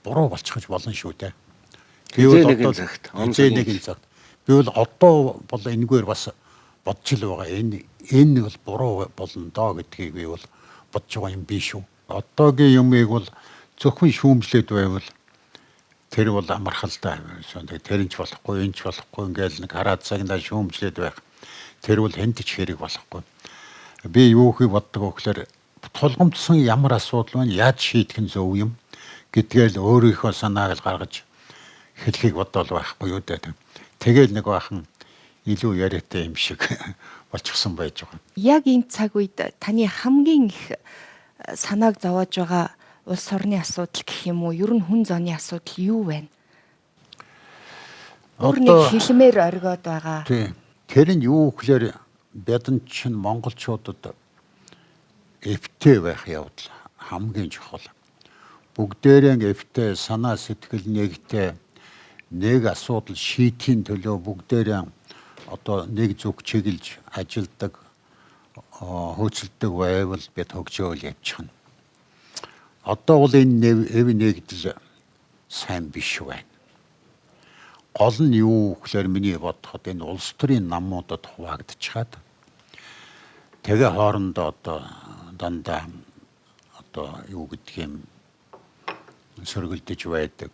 буруу болчихож болно шүү дээ. Би бол нэгэн цагт, нэгэн цагт. Би бол одоо бол энэгээр бас бодж л байгаа. Энэ бол буруу болно доо гэдгийг би бол бодож байгаа юм биш үү? Одоогийн юмыг бол зөвхөн шүүмжлээд байвал тэр бол амархалтай. Тэр нь ч болохгүй, энэ ч болохгүй ингээл нэг хараад цагнаа шүүмжлээд байх. Тэр бол хэнд ч хэрэг болохгүй. Би юу хий боддог вэ гэхээр тулгамдсан ямар асуудал байна, яаж шийдэх нь зөв юм гэдгээл өөрийнхөө санааг л гаргаж хэлхийг бодвол байхгүй юу дээ. Тэгэл нэг бахан илүү яриатай юм шиг болчихсон байж байгаа. Яг энэ цаг үед таны хамгийн их санааг зовоож байгаа улс орны асуудал гэх юм уу? Ер нь хүн зооны асуудал юу байна? Өөр нэг хэлмээр оргиод байгаа. Тийм. Тэр нь юу гэхээр бидэнд чинь монголчуудад эвтэй байх явдал хамгийн чухал. Бүгдээрэн эвтэй, санаа сэтгэл нэгтэй, нэг асуудал шийдэхин төлөө бүгдээрэн одоо нэг зүг чиглэж ажилдаг, хөөцөлдөг байвал бид хөгжөөл явчихна. Одоо бол энэ эв нэгдэл сайн биш байна. Гол нь юу гэхээр миний бодоход энэ улс төрийн намуудад хуваагдчихад тэгээ хоорондоо одоо дандаа одоо юу гэдэг юм сөргөлдөж байдаг.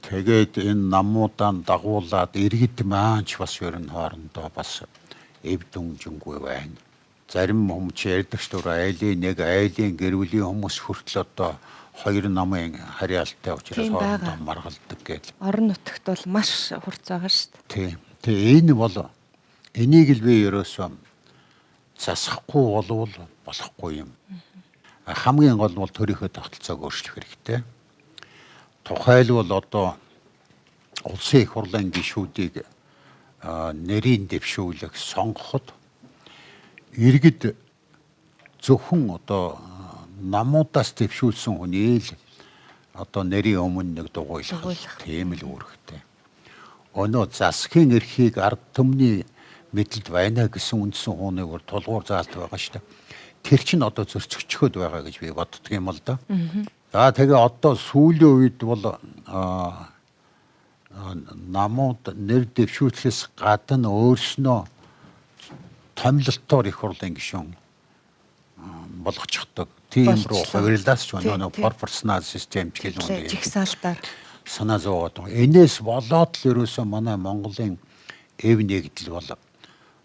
Тэгээд энэ намуудаа дагуулад иргэд маань ч бас ер нь хоорондоо бас эв дүнжингүй байна. Зарим хүмүүс ярьдаг ч дур айлын нэг айлын гэр бүлийн хүмүүс хүртэл одоо хоёр намын харьяалтай учраас хоорондоо маргалдаг гэдэг. Орон нутагт бол маш хурц байгаа шүү дээ. Тийм. Тэгээ энэ бол энийг л би ерөөсөө засахгүй болвол болохгүй юм. Хамгийн гол нь бол төрийнхөө тогтолцоог өөрчлөх хэрэгтэй. Тухайлбал одоо улсын их хурлын гишүүдийг нэрийн дэвшүүлэх сонгоход иргэд Зөвхөн одоо намуудаас дэвшүүлсэн хүний л одоо нэрийн өмнө нэг дугуйлах тийм л үүрэгтэй. Өнөө засгийн эрхийг ард түмний мэдлэлд байна гэсэн үндсэн хууныг бол тулгуур заалт байгаа шүү дээ. Тэр чинь одоо зөрчигчхөд байгаа гэж би боддөг юм л да. За тэгээ одоо сүүлийн үед бол намууд нэр дэвшүүлэхээс гадна өөрснөө томилолтоор их хурлын гишүүн болгочихдог. Тийм рүү хувирлаас ч өнөө пропорционал систем ч гэх юм уу. Жигсаалтаар санаа зовоод байгаа. Энээс болоод л ерөөсөө манай Монголын эв нэгдэл бол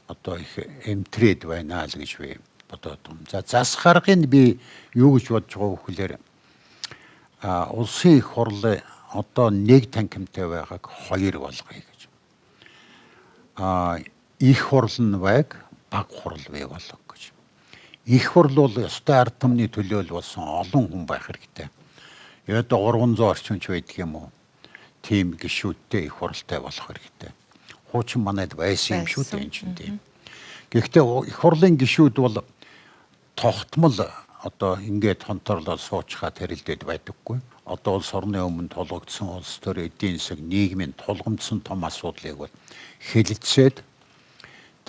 одоо их эмтрээд байна л гэж би бодоод байна. За зас гаргыг би юу гэж бодож байгаа вэ гэхээр улсын их хурлын одоо нэг танхимтай байгааг хоёр болгоё гэж. Их хурл нь байг, баг хурл бий болго гэж. Их хурл бол ёстой ард түмний төлөөл болсон олон хүн байх хэрэгтэй. Одоо 300 орчим ч байдаг юм уу? Тийм гишүүдтэй их хуралтай болох хэрэгтэй. Хуучин манайд байсан юм шүү дээ энэ чинь тийм. Гэхдээ их хурлын гишүүд бол тогтмол одоо ингээд хонторлоод суучхаа тэрэлдээд байдаггүй. Одоо улс орны өмнө тулгагдсан улс төр эдийн засаг нийгмийн тулгамдсан том асуудлыг бол хэлэлцээд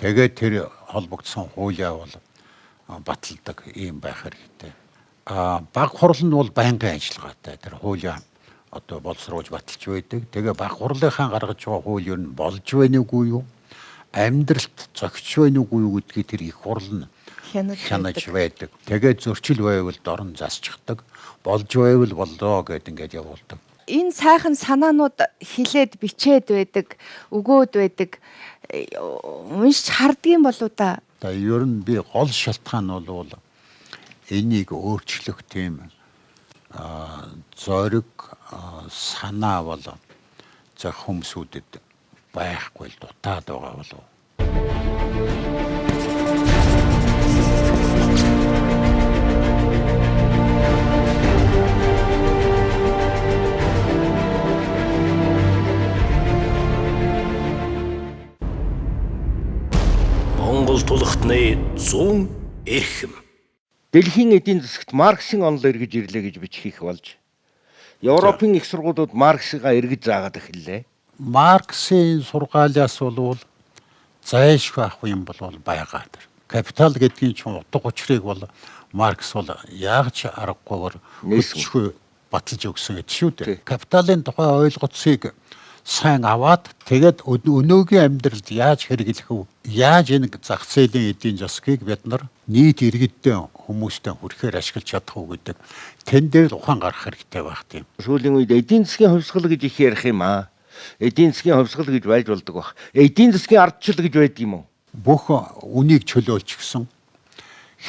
тэгээд тэр холбогдсон хуулиа бол баталдаг ийм байх хэрэгтэй. Баг хурал нь бол байнгын ажиллагаатай. Тэр хуулиа одоо боловсруулж баталж байдаг. Тэгээ баг хурлынхаа гаргаж байгаа хууль ер нь болж байна үгүй юу? Амьдралт зохиж байна үгүй юу гэдгийг тэр их хурал нь хянаж байдаг. Тэгээд зөрчил байвал дорн засчихдаг. Болж байвал боллоо гэд ингээд явуулдаг. Энэ сайхан санаанууд хилээд бичээд байдаг, өгөөд байдаг. Уншиж хардгийн болоо да. За ер нь би гол шалтгаан бол энийг өөрчлөх тийм зориг санаа бол за хүмүүсүүдэд байхгүй л дутаад байгаа болов. Монгол тулхтны 100 эрхэм. Дэлхийн эдийн засагт Марксийн онол эргэж ирлээ гэж бичих их болж Европын их сургуулиуд Марксыгаа эргэж заагаад эхэллээ. Марксийн сургаалаас бол зайлшгүй авах юм бол байгаа тэр. Капитал гэдгийн чинь утга учирыг бол Маркс бол яг ч аргагүйгээр хөдөлшгүй баталж өгсөн гэж шүү дээ. Капиталын тухай ойлголцыг сайн аваад тэгээд өнөөгийн амьдралд яаж хэрэглэх вэ? Яаж энэ зах зээлийн эдийн засгийг бид нар нийт иргэдтэй хүмүүстэй хүрэхээр ашиглаж чадах уу гэдэг тэн дээр л ухаан гаргах хэрэгтэй байх тийм. Сүүлийн үед эдийн засгийн хувьсгал гэж их ярих юм аа. Эдийн засгийн хувьсгал гэж байж болдог бах. Эдийн засгийн ардчил гэж байдаг юм уу? Бүх үнийг чөлөөлчихсөн.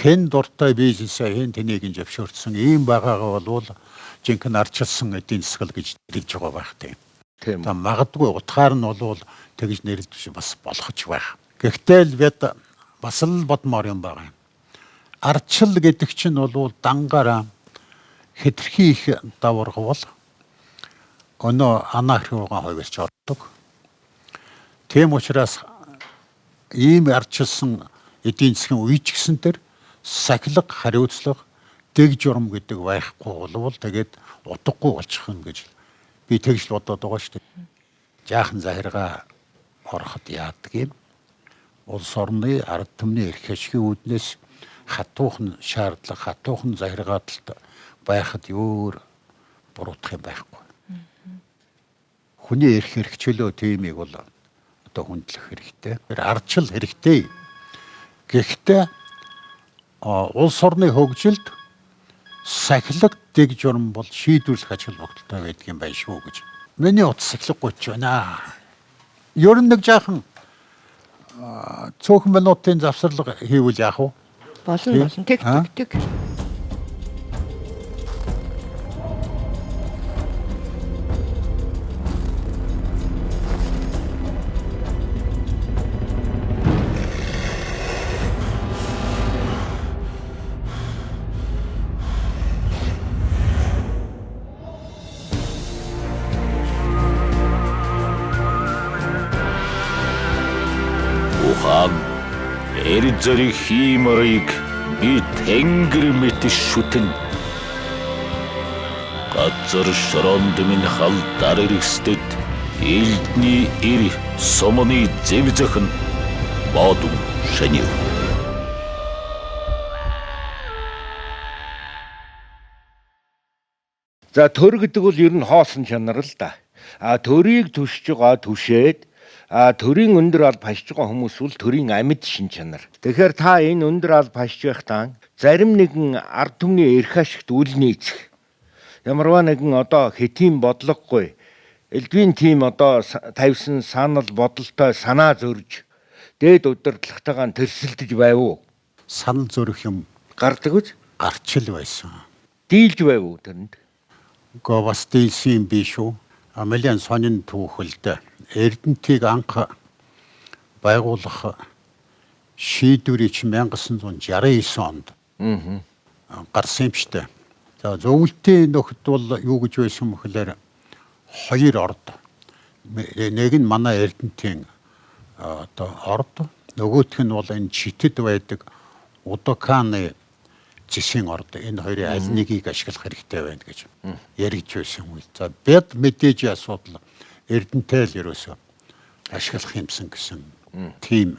Хэн дуртай бизнесээ хэн тэнийг нь зөвшөөрсөн ийм байгаагаа болвол жинхэнэ ардчилсан эдийн засгал гэж нэрлэж байгаа байх тийм. Тийм. Та магадгүй утгаар нь болвол тэгж нэрлэж бас болох ч байх. Гэхдээ л бид бас л бодмоор юм байгаа юм. Ардчил гэдэг чинь бол дангаараа хэтэрхий их даварга бол өнөө анархи руугаа хувирч ордог. Тийм учраас ийм ардчилсан эдийн засгийн үе ч гэсэн тэр сахилга, хариуцлага, дэг журам гэдэг байхгүй болвол тэгээд утгагүй болчих юм гэж би тэгж л бодоод байгаа шүү дээ. Жаахан захиргаа ороход яадаг юм. Улс орны ард түмний эрх ашигын үүднээс хатуухан шаардлага, хатуухан захиргааталт байхад өөр буруутах юм байхгүй. Хүний эрх эрхчлөө тиймийг бол одоо хүндлэх хэрэгтэй. Тэр ардчил хэрэгтэй. Гэхдээ улс орны хөгжилд сахилга дэг журам бол шийдвэрлэх ач холбогдолтой байдаг юм байна шүү гэж. Миний утас сахилгагүй ч байна. Ер нь нэг жаахан цөөхөн минутын завсарлага хийвэл яах вэ? Болно болно. Тэг тэг тэг. Ухаан эр зэрэг хийморыг Би тэнгэр мэт шүтэн. Газар шороонд минь халдаар эргэстэд элдний эр сомоны зэв зохин Бодун шанив. За, төр гэдэг бол ер нь хоосон чанар л да. А төрийг түшж байгаа, түшээд, а төрийн өндөр алба хашиж байгаа хүмүүс бол төрийн амьд шин чанар. Тэгэхээр та энэ өндөр алба хашиж байхдаа зарим нэгэн ард түмний эрх ашигт үл нийцэх. Ямарваа нэгэн одоо хэтийн бодлогогүй элдвийн тим одоо тавьсан санал бодолтой санаа зөрж дээд удирдлагатайгаа тэрсэлдэж байв уу? Санал зөрөх юм гардаг үз? Гарч л байсан. Дийлж байв уу тэрэнд? Гэхдээ бас дийлсэн юм биш үү? Амелиан сонин түүхэлд Эрдэнтийг анх байгуулах шийдвэрийг чинь 1969 онд гарсан юм штэ. За, зөвлөлтийн нөхөд бол юу гэж байсан бэхлээр хоёр орд. Нэг нь манай Эрдэнтийн одоо орд, нөгөөх нь бол энэ Читэд байдаг Удаканы зэсийн орд. Энэ хоёрын аль нэгийг ашиглах хэрэгтэй байна гэж яригдж байсан үйл. За, бид мэдээж асуудал Эрдэнтэй л ерөөсөө ашиглах юмсан гэсэн тийм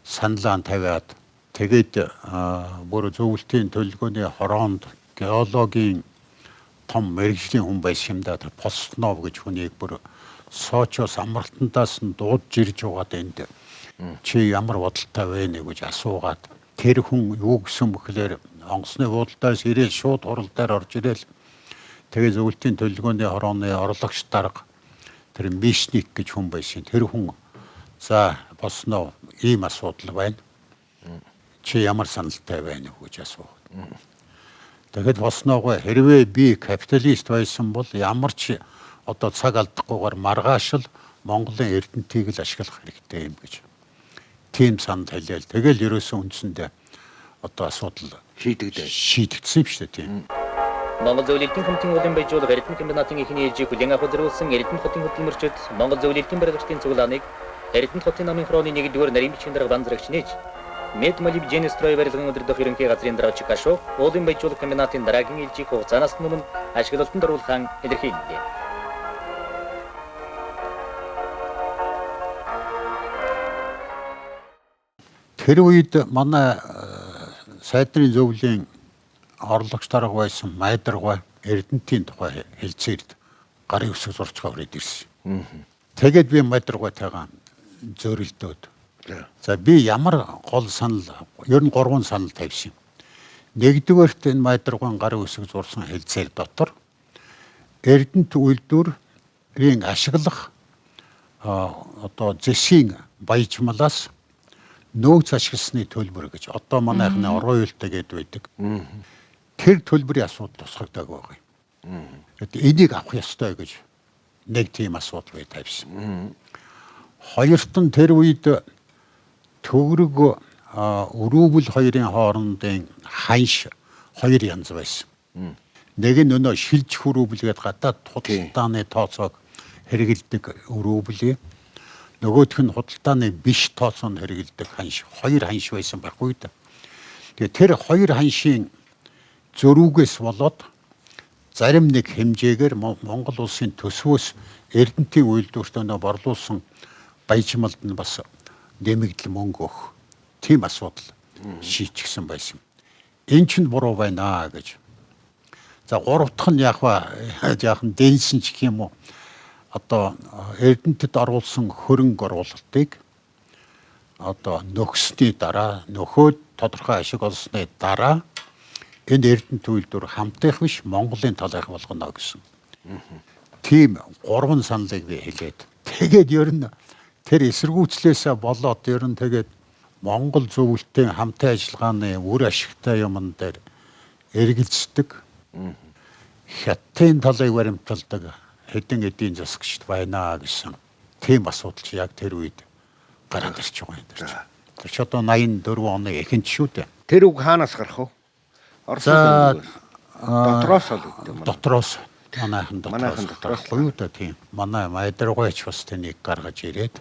саналаа тавиад, тэгээд бүр зөвлөлтийн төлөвлөгөөний хороонд геологийн том мэргэжлийн хүн байсан юм да. Тэр Постнов гэж хүнийг бүр Сочоос амралтандаас нь дуудаж ирж байгаад энд чи ямар бодолтой вэ нэ гэж асуугаад, тэр хүн юу гэсэн бэхлээр онгоцны буудалдаас ирээл шууд хурал дээр орж ирээл, тэгээ зөвлөлтийн төлөвлөгөөний хорооны орлогч дарга тэр Мишник гэж хүн байсан. Тэр хүн за, Боснов, ийм асуудал байна. Чи ямар саналтай байна вэ гэж асуув. Тэгэхэд Босногоо хэрвээ би капиталист байсан бол ямар ч одоо цаг алдахгүйгээр маргааш л Монголын Эрдэнтийг л ашиглах хэрэгтэй юм гэж тийм санал хэлээл. Тэгэл ерөөсөө үндсэндээ одоо асуудал шийдэгдээ. Шийдэгдсэн юм шүү дээ, тийм. Монгол зөвлөлтийн хамтын уулын баяжуулга Эрдэнэ комбинатын эхний ээлжийг хүлээн авах зориулсан Эрдэнэ хотын хөдөлмөрчид Монгол зөвлөлтийн барилгачдын цуглааныг Эрдэнэ хотын намын хорооны 1-р нарийн бичгийн дарга Банзрагч нээж Мед Молибденстрой барилгын удирдах ерөнхий газрын дарга Чикашо уулын баяжуулга комбинатын дараагийн ээлжийг хугацаанаас өмнө ашиглалтанд оруулахаа илэрхийллээ. Тэр үед манай сайдрын зөвлөлийн орлогч дарга байсан Майдаргай Эрдэнтийн тухай хэлцээрд гарын үсэг зурч хүрээд ирсэн. Тэгээд би Майдаргайтайгаа зөрөлдөөд. За, би ямар гол санал, ер нь гурван санал тавьсан. Нэгдүгээрт энэ Майдаргайн гарын үсэг зурсан хэлцээр дотор Эрдэнэт үйлдвэрийн ашиглах одоо зэсийн баяжмалаас нөөц ашигласны төлбөр гэж одоо манайхны роялти гэдээ байдаг. Тэр төлбөрийн асуудал тусгагдаг байгаа юм. Энийг авах ёстой гэж нэг тийм асуудал бий тавьсан. Хоёрт нь тэр үед төгрөг рубль хоёрын хоорондын ханш хоёр янз байсан. Нэг нь өнөө шилжих рубль гэдээ гадаад худалдааны тооцоог хэрэгэлдэг рубль. Нөгөөх нь худалдааны биш тооцоонд хэрэгэлдэг ханш. Хоёр ханш байсан байхгүй да. Тэгээ тэр хоёр ханшийн зөрүүгээс болоод зарим нэг хэмжээгээр Монгол улсын төсвөөс Эрдэнтийн үйлдвэрт өнөө борлуулсан баяжмалд нь бас нэмэгдэл мөнгө өгөх тийм асуудал шийдчихсэн байсан. Энэ чинь буруу байна гэж. За, гурав дахь нь яг ба яахан дэнсэн ч гэх юм уу, одоо Эрдэнэтэд оруулсан хөрөнгө оруулалтыг одоо нөхсний дараа, нөхөөд тодорхой ашиг олсны дараа энэ Эрдэнэт үйлдвэр хамтынх биш, Монголын талынх болгоно гэсэн. Тийм гурван саналыг би хэлээд. Тэгээд ер нь тэр эсэргүүцлээсээ болоод ер нь тэгээд Монгол зөвлөлтийн хамтын ажиллагааны үр ашигтай юмн дээр эргэлздэг, хятадын талыг баримталдаг хэдэн эдийн засагчд байна гэсэн тийм асуудал чи яг тэр үед гараад ирж байгаа юм тэр чи. Тэр чи одоо 84 оны эхэнд шүү дээ. Тэр үг хаанаас гарах вэ? Оросууд дотроос л гэдэг юм. Дотроос, манайхан дотроос. Манайхан дотроос. Буюу да, тийм. Манай Майдаргайч бас тэнийг гаргаж ирээд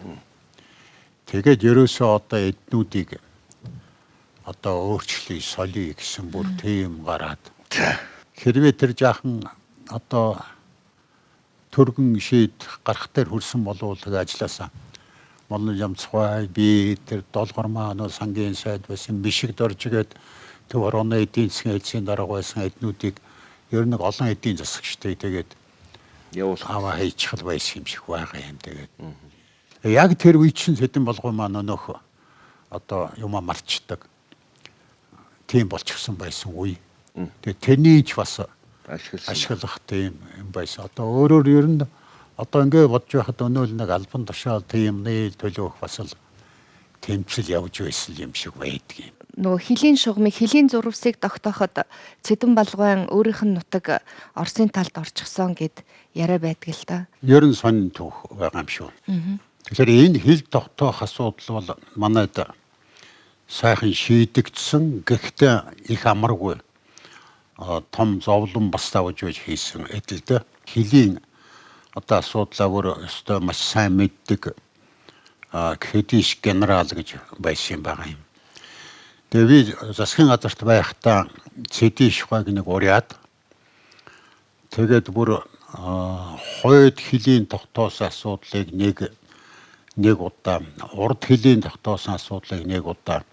тэгээд ерөөсөө одоо эднүүдийг Одоо өөрчлөе, солиё гэсэн бүр тийм гараад. Хэрвээ тэр жаахан одоо түргэн шийд гарах дээр хүрсэн болвол тэгээ ажилласаа Молон Жамцгай би тэр Долгормаа нөө сангийн сайд байсан Бишиг доржгээд төв хорооны эдийн засгийн эцсийн дарга байсан эднүүдийг ер нь олон эдийн засагчдыг тэгээд явуулах аваа хийчихэл байсан юм шиг байгаа юм тэгээд. Яг тэр үе чинь Сэдэн болгоо маань өнөөх одоо юмаа марчдаг тийм болчихсон байсан үе. Тэгээд тэрний ч бас ашиглах тийм юм байсан. Одоо өөрөөр ер нь одоо ингэ бодож байхад өнөө л нэг албан тушаал тиймний төлөөх бас л тэмцэл явж байсан юм шиг байдаг юм. Нөгөө хөлийн шугамыг хөлийн зурвасыг тогтооход Цэдэн Балгуйн өөрийнх нь нутаг Оросын талд орчихсон гэд яриа байдаг л та. Ер нь сонин түүх байгаа юм шүү. Тэгэхээр энэ хил тогтоох асуудал бол манайд сайхан шийдэгдсэн. Гэхдээ их амаргүй том зовлон бас давж байж хийсэн эдэлдэ. Хөлийн одоо асуудлаа бүр өстой маш сайн мэддэг Кэдиш генерал гэж байсан юм байгаа юм. Тэгээ би засгийн газарт байхдаа Цэдиш гойг нэг уриад тэгээд бүр хойд хөлийн тогтоосон асуудлыг нэг удаа, урд хөлийн тогтоосон асуудлыг нэг удаа,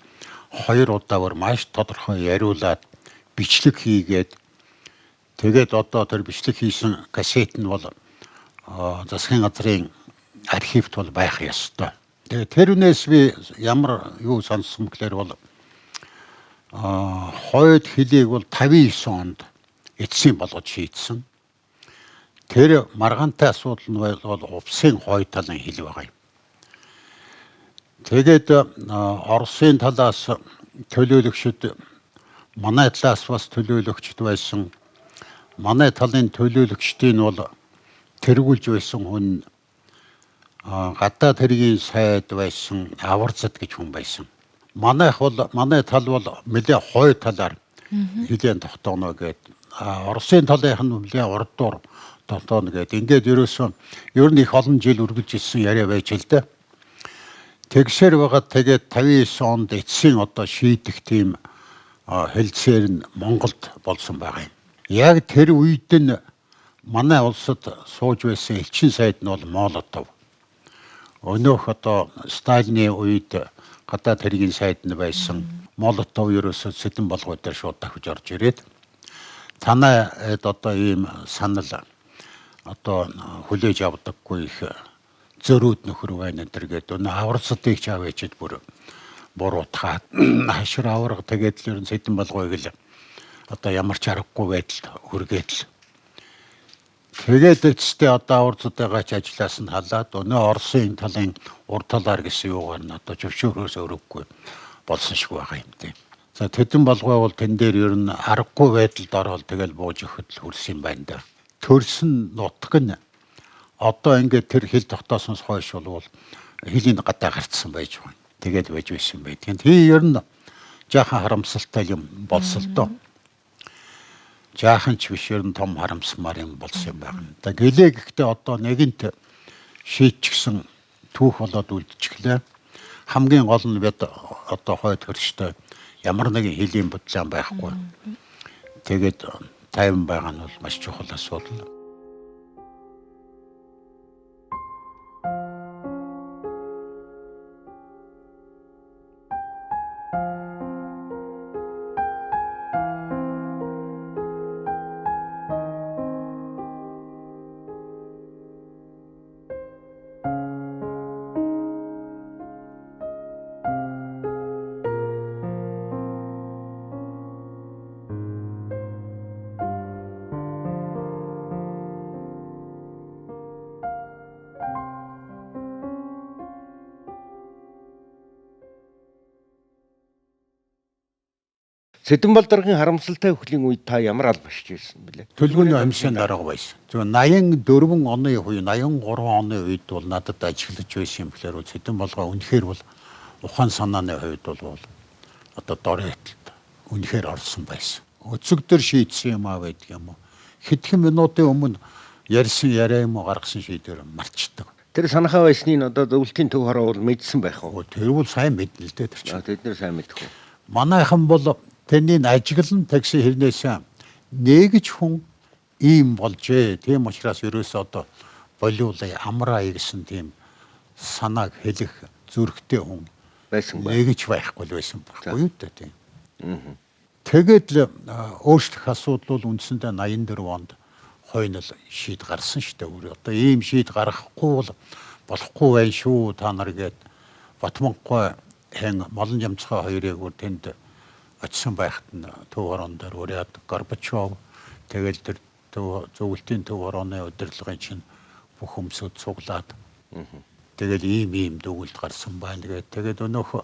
хоёр удаа бүр маш тодорхой яриулаад бичлэг хийгээд тэгээд одоо тэр бичлэг хийсэн кассет нь бол засгийн газрын архивт бол байх ёстой. Тэгээд тэрнээс би ямар юу сонссон гэхээр бол хойд хөлийг бол 59 онд эцсийн болгож шийдсэн. Тэр маргаантай асуудал нь бол увсын хойд талын хил байгаа юм. Тэгээд Оросын талаас төлөөлөгчд манай талаас бас төлөөлөгчд байсан. Манай талын төлөөлөгчдийн бол тэргүүлж байсан хүн гадаад хэргийн сайд байсан Аварцад гэж хүн байсан. Манайх бол манай тал бол нэлээ хой талаар хилэн тогтооно гээд Оросын талынх нь нэлээ урдуур тогтооно гээд ингээд ерөөсөн ер нь их олон жил үргэлж ирсэн яриа байж л дээ. Тэгсээр байгаад тэгээд 59 онд эцсийн одоо шийдэх тийм хэлцээр нь Монголд болсон байгаа юм. Яг тэр үед нь манай улсад сууж байсан элчин сайд нь бол Молотов. Өнөөх одоо Сталины үед гадаад хэргийн сайд нь байсан Молотов ерөөсөө Сэдэн болгоо дээр шууд давхиж орж ирээд танай одоо ийм санал одоо хүлээж авдаггүй их зөрүүд нөхөр байна энэ төр гээд өнөө аварцдыг ч аваачид бүр буруутгаад хашир аварга тэгээд л ер нь Сэдэн болгоёг л одоо ямар ч аргагүй байдалд хүргээд л тэгээд эцэстээ одоо аварцуудыгаа ч ажлаас нь халаад өнөө Оросын талын урд талаар гэсэн юугаар нь одоо зөвшөөрөөс өрөвгүй болсон шиг байгаа юм тийм. За Тэдэн болгой бол тэн дээр ер нь аргагүй байдалд ороод тэгэл бууж өгөхөд л хүрсэн юм байна да. Төрсөн нутг нь одоо ингээд тэр хил тогтоосноос хойш бол хөлийн гадаа гарцсан байж байгаа. Тэгээд байж байсан байдаг. Тэгээ ер нь жаахан харамсалтай юм болсон л доо. Жаахан ч биш ер нь том харамсмаар юм болсон юм байна. За гэлээ гэхдээ одоо нэгэнт шийдчихсэн түүх болоод үлдчихлээ. Хамгийн гол нь бид одоо хойд хөрштэй ямар нэгэн хөлийн бодлон байхгүй. Тэгээд тайван байгаа нь бол маш чухал асуудал. Сэдэн Балдаргийн харамсалтай үхлийн үед та ямар алба ашиж байсан бэлээ? Төлгөөний комиссийн дарга байсан. Зөв 84 оны үе, 83 оны үед бол надад ажиглаж байсан юм гэхээр Сэдэн болгоо үнэхээр бол ухаан санааны хувьд бол одоо дорётолд үнэхээр орсон байсан. Өцөгдөр шийдсэн юм аа байдаг юм уу? Хэдхэн минутын өмнө ярьсан яриа юм уу гаргасан шийдвэр марчдаг. Тэр санахаа байсныг одоо зөвлөлтийн төв хороо бол мэдсэн байх уу? Тэр бол сайн мэднэ л дээ тэр чинь. Тэд нэр сайн мэдэх үү? Манайхан бол тэрнийг ажиглан такси хэрнээсээ нэг ч хүн ийм болжээ. Тийм учраас ерөөсөө одоо болиулъя, амраая гэсэн тийм санааг хэлэх зүрхтэй хүн байсан байх. Нэг ч байхгүй л байсан байхгүй юу дээ тийм. Тэгээд л өөрчлөх асуудал бол үндсэндээ 84 онд хойнол шийд гарсан шүү дээ. Өөр одоо ийм шийд гаргахгүй бол болохгүй байх шүү та нар гээд Батманхгай хэн Молон Жамцгай хоёрыг өөр тэнд очисон байхад нь төв хорон дээр уриад Горбачов тэгэл тэр төв зөвлөлтийн төв хорооны удирдлагын чинь бүх хүмүүсүүд цуглаад тэгэл ийм дүгэлд гарсан байна гээд тэгээд өнөөх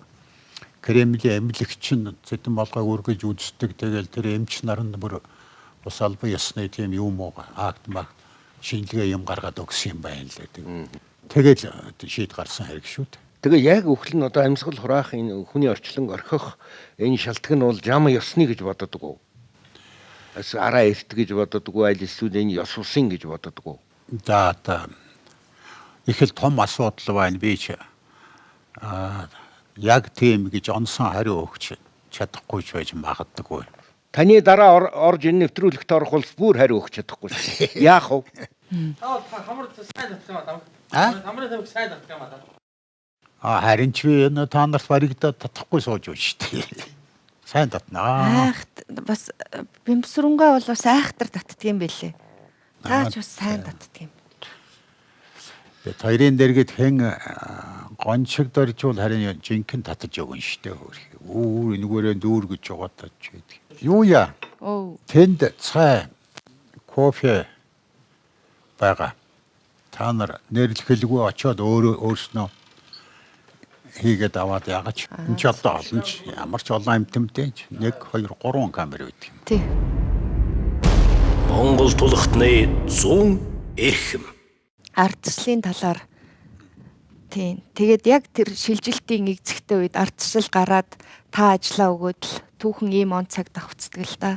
Кремлийн эмнэлэгч нь зэдэн болгойг үргэлж үздэг. Тэгэл тэр эмч нар нь бүр бас албан ёсны тийм юм уу акт мак шинжилгээ юм гаргаад өгсөн юм байна лээ. Тэгэл шийд гарсан хэрэг шүү дээ. Тэгээ яг үхэл нь одоо амьсгал хураах энэ хүний орчлон орхих энэ шалтгаан нь бол жам ёсны гэж боддог уу? Бас араа эрт гэж боддог уу? Аль эсвэл энэ ёс усын гэж боддог уу? За одоо их л том асуудал байна би ч яг тийм гэж онсон хариу өгч чадахгүй ч байж магадгүй. Таны дараа орж энэ нэвтрүүлэгт орох бол бүр хариу өгч чадахгүй. Яах вэ? Та хамар сайн татах юм аа. Хамрын тамхи сайн татах юм аа. А харин ч би энэ та нарт баригдаад татахгүй сууж байна шүү дээ. Сайн татнаа. Айхт бас бимсрунгаа бол бас айхтар татдаг юм бэлээ. Та ч бас сайн татдаг юм. Бид хоёрын дэргэд хэн гончиг доржуул харин жинхэнэ татаж өгөн шүү дээ. Үүр энэгээрээ дүүр гэж байгаа татж байдаг. Юу яа? Тэнд цай, кофе байгаа. Та нар нэрлэхэлгүй очиод өөрөө өөрснөө хийгээд аваад ягач. Энд ч одоо олон ч ямар ч олон амьтамтай ч 1 2 3 камер байдаг юм. Тий. Монгол тулхтны 100 эрхэм. Ардчлалын талаар тийм. Тэгээд яг тэр шилжилтийн нэгцэгтэй үед ардчил гараад та ажиллаа өгөөд л түүхэн ийм он цаг давхцдаг л та.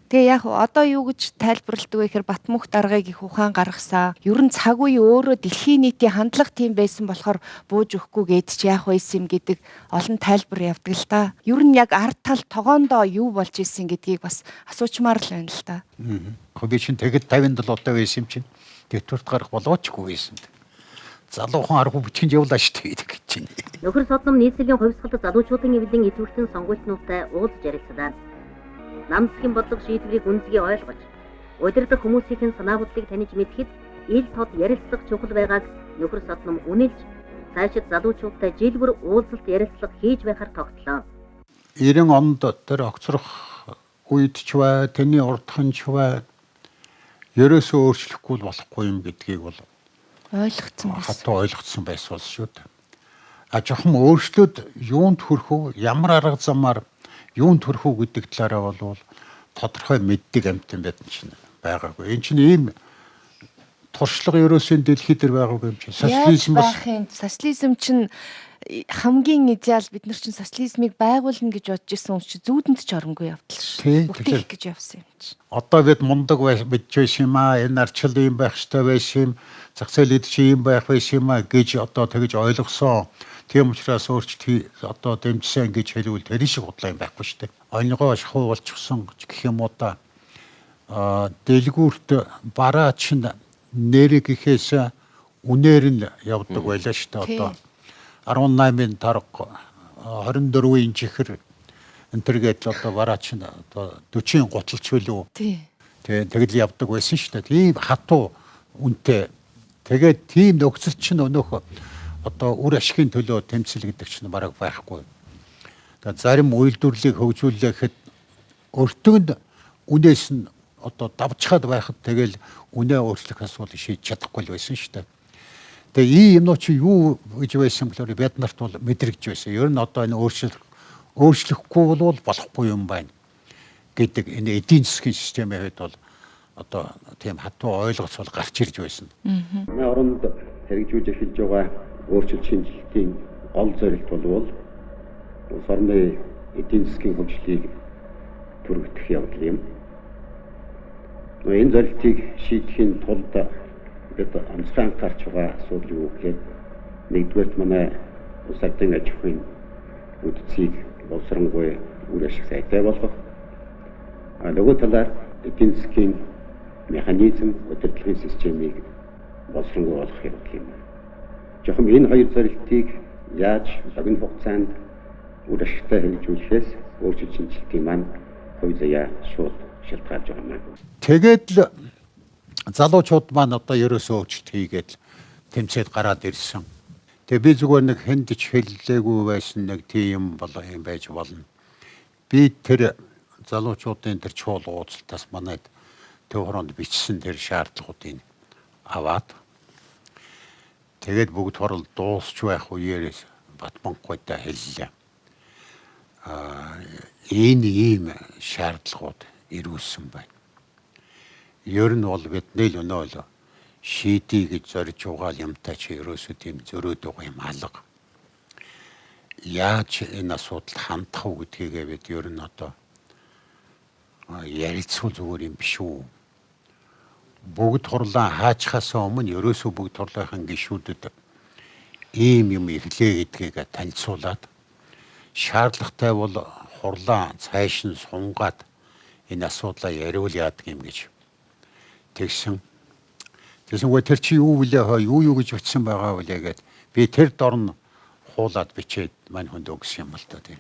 Тэгээ яг одоо юу гэж тайлбарладаг вэ гэхээр Батмөнх даргаыг их ухаан гаргасан. Ер нь цаг үе өөрөө дэлхийн нийтийн хандлага тийм байсан болохоор бууж өгөхгүй гээд ч яах байсан юм гэдэг олон тайлбар явдаг л та. Ер нь яг ард тал тогоондоо юу болж исэн гэдгийг бас асуучмаар л байна л та. Би чинь тэгэд 57 удаа байсан юм чинь тэтгэврт гарах болоочгүй байсан. Залуухан арга бичинд явлаа шүү дээ гэдэг чинь. Нөхөр содном нийслэлийн хувьсгалд залуучуудын эвлэн идэвхтэн сонгуультнуудтай уулзаж ярилцлаа. Нам засгийн бодлого шийдвэрийг үнэлгээ ойлгож, удирдах хүмүүсийн санаа бодлыг таних мэдэхэд ил тод ярилцлага чухал байгааг нөхөр содном үнэлж, цаашид залуучуудтай жил бүр уулзалт ярилцлага хийж байхаар тогтлоо. 90 онд тэр огцрох үед ч бай, тэрний урдхан ч бай ерөөсөө өөрчлөхгүй болохгүй юм гэдгийг бол ойлгоцсон байсан. Хатуу ойлгоцсон байсан шүү дээ. А жоохон өөрчлөөд юунд хүрэх үү, ямар арга замаар юунд хүрэх үү гэдэг талаараа бол тодорхой мэддэг амьтан бид чинь байгаагүй. Энэ чинь ийм туршлага ерөөсөө дэлхий дээр байгаагүй юм чинь. Социализм бас социализм чинь хамгийн идеал бид нар чинь социализмыг байгуулна гэж бодож исэн хүн чинь зүүдэнд ч оронгүй явдал шүү. Бүтээх гэж явсан юм чинь. Одоо бид мундаг мэдж байсан юм аа. Энэ арчил ийм байх ёстой байсан юм. Зах зээл эд чи ийм байх байсан юм аа гэж одоо тэгж ойлгосон. Тийм учраас өөрчлөлт одоо дэмжсэн гэж хэлвэл тэр шиг худлаа юм байхгүй шүү дээ. Онигоо шахуу болчихсон гэх юм уу да. Дэлгүүрт бараа чинь нэрэг гэхээс үнээр нь явдаг байлаа шүү дээ одоо. 18-ын тарга 24-ийн чихэр энэ төр гэдэл одоо бараа чинь одоо 40-ын гуталч билүү. Тий. Тэгэл явдаг байсан шүү дээ. Тийм хатуу үнэтэй. Тэгээд тийм нөхцөл чинь өнөөх одоо үр ашигын төлөө тэмцэл гэдэг чинь бараг байхгүй. Тэгээд зарим үйлдвэрлэлийг хөгжүүлэхэд өртөг нь үнээс нь одоо давчхаад байхад тэгэл үнэ өөрчлөх асуудал шийдэж чадахгүй л байсан шүү дээ. Тэгээ ийм юмнууд чи юу гэж байсан бэлээ бид нарт бол мэдрэгдэж байсан. Ер нь одоо энэ өөрчлөхгүй бол болохгүй юм байна гэдэг энэ эдийн засгийн системийн хувьд бол одоо тийм хатуу ойлголт бол гарч ирж байсан. Манай оронд хэрэгжүүлж эхэлж байгаа өөрчлөлт шинжилтийн гол зорилт бол улс орны эдийн засгийн хөгжлийг түргэтэх явдал юм. Энэ зорилтыг шийдэхийн тулд бид онцгой анхаарч байгаа асуудал юу гэхээр нэгдүгээрт манай улс ардын аж ахуйн үдцийг боловсронгүй үр ашиг сайтай болгох, нөгөө талаар эдийн засгийн механизм, удирдлагын системийг боловсронгуй болгох явдал юм. Жохом энэ хоёр зорилтыг яаж богино хугацаанд үр ашигтай хэрэгжүүлэхээс өөрчлөлт шинэчлэлтийн маань хувь заяа шууд шалтгаалж байгаа юм. Тэгээд л залуучууд маань одоо ерөөсөө өөрчлөлт хийгээд тэмцээд гараад ирсэн. Тэгээ би зүгээр нэг хүнд ч хэллээгүй байсан нэг тийм болоо юм байж болно. Би тэр залуучуудын тэр чуулга уулзалтаас манайд төв хороонд бичсэн тэр шаардлагуудыг аваад тэгээд бүгд хурал дуусч байх үеэрээс Батманхгүйтэй хэллээ. Энэ ийм шаардлагууд ирүүлсэн байна. Ер нь бол бидний л өнөө л шийдий гэж зорж байгаа юмтай чи ерөөсөө тийм зөрөөд байгаа юм алга. Яаж энэ асуудал хандах уу гэдгийг бид ер нь одоо ярилцвал зүгээр юм биш үү? Бүгд хурлаа хаачхаас өмнө ерөөсөө бүгд хурлынхан гишүүдэд ийм юм ирлээ гэдгийг танилцуулаад шаардлагатай бол хурлаа цааш нь сунгаад энэ асуудлаа яриул яадаг юм гэж тэгсэн. Тэгсэнгүй тэр чи юу вүлээ хоо юу юу гэж бичсэн байгаа вүлээ гэд би тэр дорн хуулаад бичээд мань хүнд өгсөн юм л та тийм.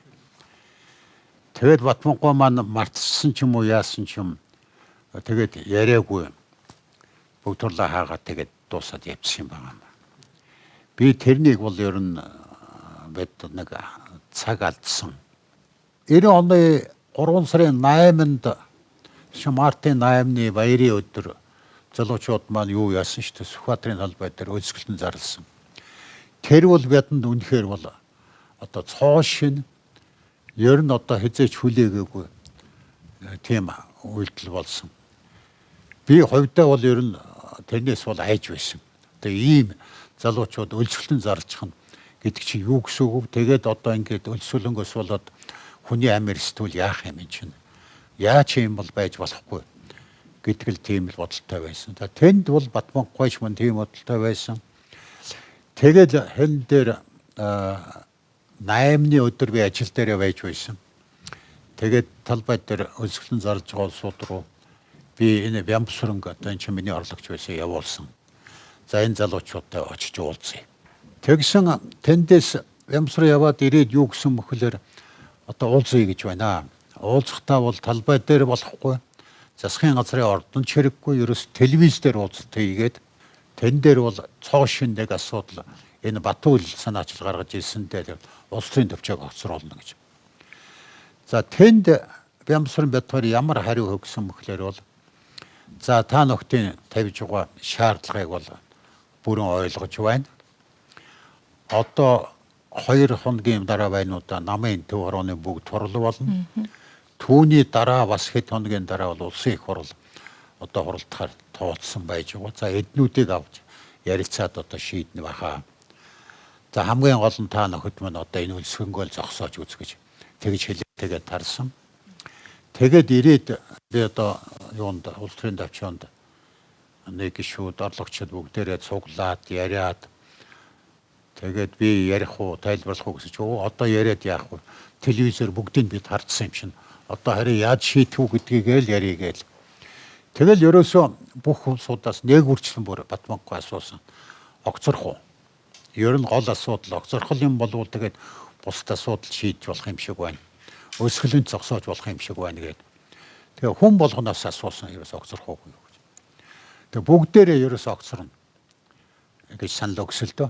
Тэгээд Батманхгуй маань мартсан ч юм уу яасан ч юм тэгээд яриаггүй бүгд хурлаа хаагаад тэгээд дуусаад явчихсан юм байна. Би тэрнийг бол ер нь бид нэг цаг алдсан. 90 оны 3 сарын 8-нд мартын 8-ны баярын өдөр залуучууд маань юу яасан шүү дээ Сүхбаатарын талбай дээр өлсгөлтөн зарласан. Тэр бол бидэнд үнэхээр бол одоо цоо шин ер нь одоо хэзээ ч хүлээгээгүй тийм үйлдэл болсон. Би хувьдаа бол ер нь тэрнээс бол айж байсан. Одоо ийм залуучууд өлсгөлтөн зарлчих нь гэдэг чинь юу гэсэн үг вэ? Тэгээд одоо ингээд өлсгөлөнгөөс болоод хүний амь эрсдвэл яах юм чинь? Яаж юм бол байж болохгүй гэдэг л тийм л бодолтой байсан. За тэнд бол Батманхгүйч мөн тийм бодолтой байсан. Тэгээд хэн дээр 8-ны өдөр би ажил дээрээ байж байсан. Тэгээд талбай дээр өлсгөлэн зарлж байгаа улсууд руу би энэ Бямбсрэнг одоо энэ чинь миний орлогч байсан явуулсан. За энэ залуучуудтай очиж уулзъя. Тэгсэн тэндээс Бямбсрэн яваад ирээд юу гэсэн бөхлөөр одоо уулзъя гэж байна. Уулзахдаа бол талбай дээр болохгүй. Засгийн газрын ордон ч хэрэггүй. Ерөөс телевиз дээр уулзалт хийгээд тэн дээр бол цоо шин нэг асуудал энэ Батүйл санаачил гаргаж ирсэнтэй улс төрийн төвчөөг огцруулна гэж. За тэнд Бямсран Бятгаар ямар хариу өгсөн бөхлөөр бол за та нөхдийн тавьж байгаа шаардлагыг бол бүрэн ойлгож байна. Одоо 2 хоногийн дараа байна уу да намын төв хорооны бүгд хурал болно. Түүний дараа бас хэд хоногийн дараа бол улсын их хурал одоо хуралдахаар тооцсон байж байгаа. За эднүүдийг авч ярилцаад одоо шийднэ баха. За хамгийн гол нь та нөхөд мань одоо энэ өлсгөнгөө зогсоож үз гэж тэгж хэлээ тэгээд тарсан. Тэгээд ирээд би одоо юунд улс төрийн төвчөнд нэг гишүүд орлогчид бүгдээрээ цуглаад яриад тэгээд би ярих уу тайлбарлах уу гэсэн чи одоо яриад яах вэ? Телевизээр бүгдийг бид хардсан юм чинь. Одоо харин яаж шийдэх үү гэдгийг л ярий гээл. Тэгэл ерөөсөө бүх улсуудаас нэг үрчлэн бүр Батманхгуй асуусан. Огцорох уу? Ер нь гол асуудал огцорхол юм болвол тэгээд бусад асуудал шийдэж болох юм шиг байна. Өсгөлөнд зогсоож болох юм шиг байна гээд. Тэгээ хүн болгоноос асуусан ерөөсөө огцорох уу гэж. Тэгээ бүгдээрээ ерөөсөө огцорно гэж санал өгсөн л дөө.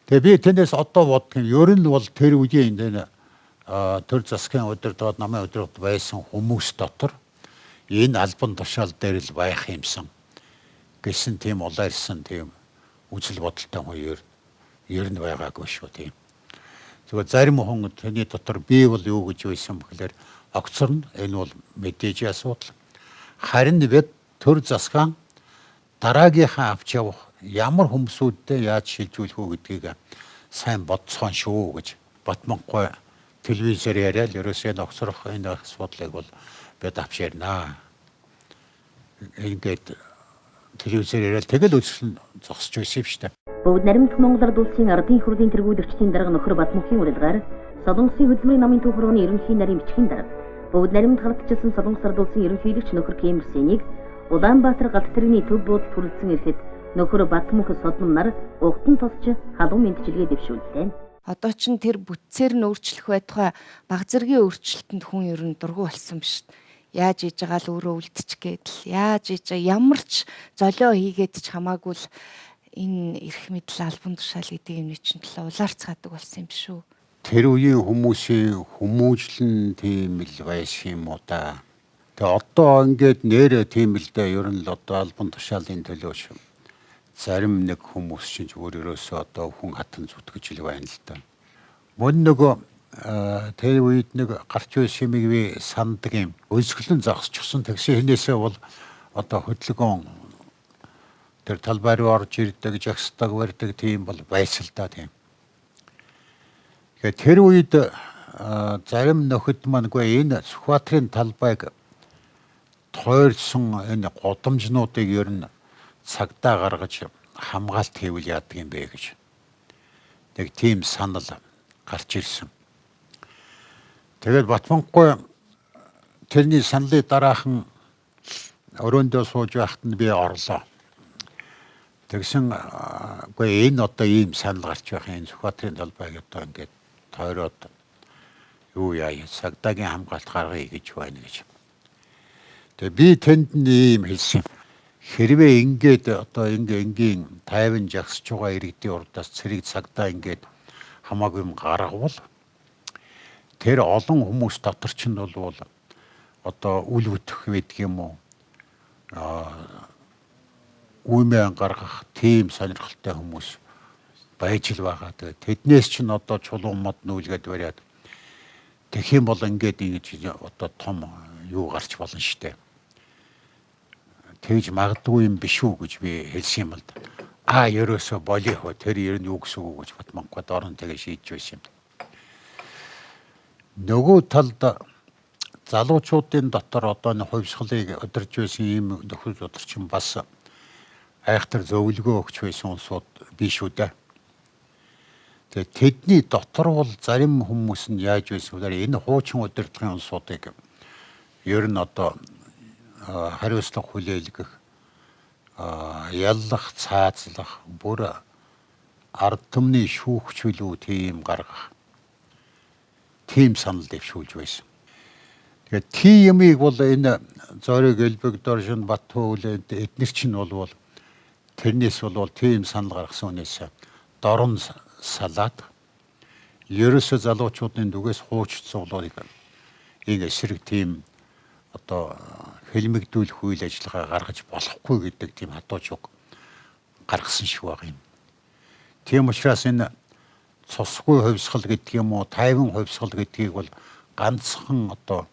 Тэгээ би тэрнээс одоо бодох юм ер нь бол тэр үеийн энэ төр засгийн удирдлагад намын удирдлагад байсан хүмүүс дотор энэ албан тушаал дээр л байх юмсан гэсэн тийм улаарсан тийм үзэл бодолтой хүн ер нь байгаагүй шүү тийм. Зүгээр зарим хүн тэрний дотор би бол юу гэж байсан бэхлээр огцорно энэ бол мэдээж асуудал. Харин бид төр засгаан дараагийнхаа авч явах ямар хүмүүсүүдтэй яаж шилжүүлэх үү гэдгийг сайн бодцоон шүү гэж Батманхгуй телевизээр яриад ерөөсөө энэ огцрох энэ асуудлыг бол бид авч ярина. Ингээд телевизээр яриад тэгэл үзэл нь зогсож байсан юм шүү дээ. Бүгд наримт Монгол Ард улсын ардын хурлын тэргүүлэгчдийн дарга нөхөр Батмөнхийн урилгаар Солонгосын хөдөлмөрийн намын төв хурууны ерөнхий нарийн бичгийн дарга бүгд наримд хардчилсан Солонгос ард улсын ерөнхийлөгч нөхөр Ким Ир Сенийг Улаанбаатар галт тэрэгний төв буудалд хүрэлцэн ирэхэд нөхөр Батмөнх Содном нар угтан тосч халуун мэндчилгээ дэвшүүллээ. Одоо чин тэр бүтцээр нь өөрчлөх байтугай баг зэргийн өөрчлөлтөнд хүн ер нь дургүй болсон биш. Яаж хийж байгаа л өөрөө үлдчих гээд л яаж хийж байгаа ямар ч золио хийгээд ч хамаагүй л энэ эрх мэдэл албан тушаал гэдэг юмны чинь төлөө улаарцгаадаг болсон юм биш үү? Тэр үеийн хүмүүсийн хүмүүжил нь тийм л байсан юм уу да. Тэгээ одоо ингээд нэрээ тийм л дээ, ер нь л одоо албан тушаалын төлөө зарим нэг хүмүүс чинь өөр ерөөсөө одоо хүн хатан зүтгэж л байна л да. Мөн нөгөө тэр үед нэг гарч байсан юмыг би санддаг юм. Өсгөлэн зогсчихсон. Тэгсэн хинээсээ бол одоо хөдөлгөөн тэр талбай руу орж ирдэг, жагсдаг, барьдаг тийм бол байсан л да тийм. Тэгэхээр тэр үед зарим нөхөд маань үгүй энэ Сүхбаатарын талбайг тойрсон энэ гудамжнуудыг ер нь цагдаа гаргаж хамгаалт хийвэл яадаг юм бэ гэж нэг тийм санал гарч ирсэн. Тэгээд Батманхгүй тэрний саналын дараахан өрөөндөө сууж байхад нь би орлоо. Тэгсэн үгүй энэ одоо ийм санал гарч байх юм, Сүхбаатарын талбайг одоо ингээд тойроод юу яа цагдаагийн хамгаалт гаргая гэж байна гэж. Тэгээ би тэнд нь ийм хэлсэн. Хэрвээ ингээд одоо ингээ энгийн тайван жагсаж байгаа иргэдийн урдаас цэрэг цагдаа ингээд хамаагүй юм гаргавал тэр олон хүмүүс дотор чинь бол одоо үл бүтэх байдаг юм уу? Үймэн гаргах тийм сонирхолтой хүмүүс байж л байгаа. Тэгээ тэднээс чинь одоо чулуун мод нүүлгээд бариад тэгэх юм бол ингээд ингэж одоо том юу гарч болно штэ. Тэгж магадгүй юм биш үү гэж би хэлсэн юм л да. А ерөөсөө болио тэр ер нь юу гэсэн үг гэж Батманхгүй дорн тэгээ шийдэж байсан юм. Нөгөө талд залуучуудын дотор одоо нэг хувьсгалыг удирж байсан ийм нөхөр дотор чинь бас айхтар зөвлөгөө өгч байсан улсууд биш үү дээ. Тэгээ тэдний дотор бол зарим хүмүүс нь яаж байсан вэ? Энэ хуучин удирдлагын улсуудыг ер нь одоо хариуцлага хүлээлгэх, яллах, цаазлах, бүр ард түмний шүүхч билүү тийм гаргах тийм санал дэвшүүлж байсан. Тэгээд тийм юмыг бол энэ Зориг Элбэг Доржин Батхуул эднэр чинь бол тэрнээс бол тийм санал гаргасан үнээс дорн салаад ерөөсөө залуучуудын зүгээс хууч цуглуурыг энэ эсрэг тийм одоо хөлмөгдүүлэх үйл ажиллагаа гаргаж болохгүй гэдэг тийм хатуу чуг гаргасан шиг байгаа юм. Тийм учраас энэ цусгүй хувьсгал гэдэг юм уу, тайван хувьсгал гэдгийг бол ганцхан одоо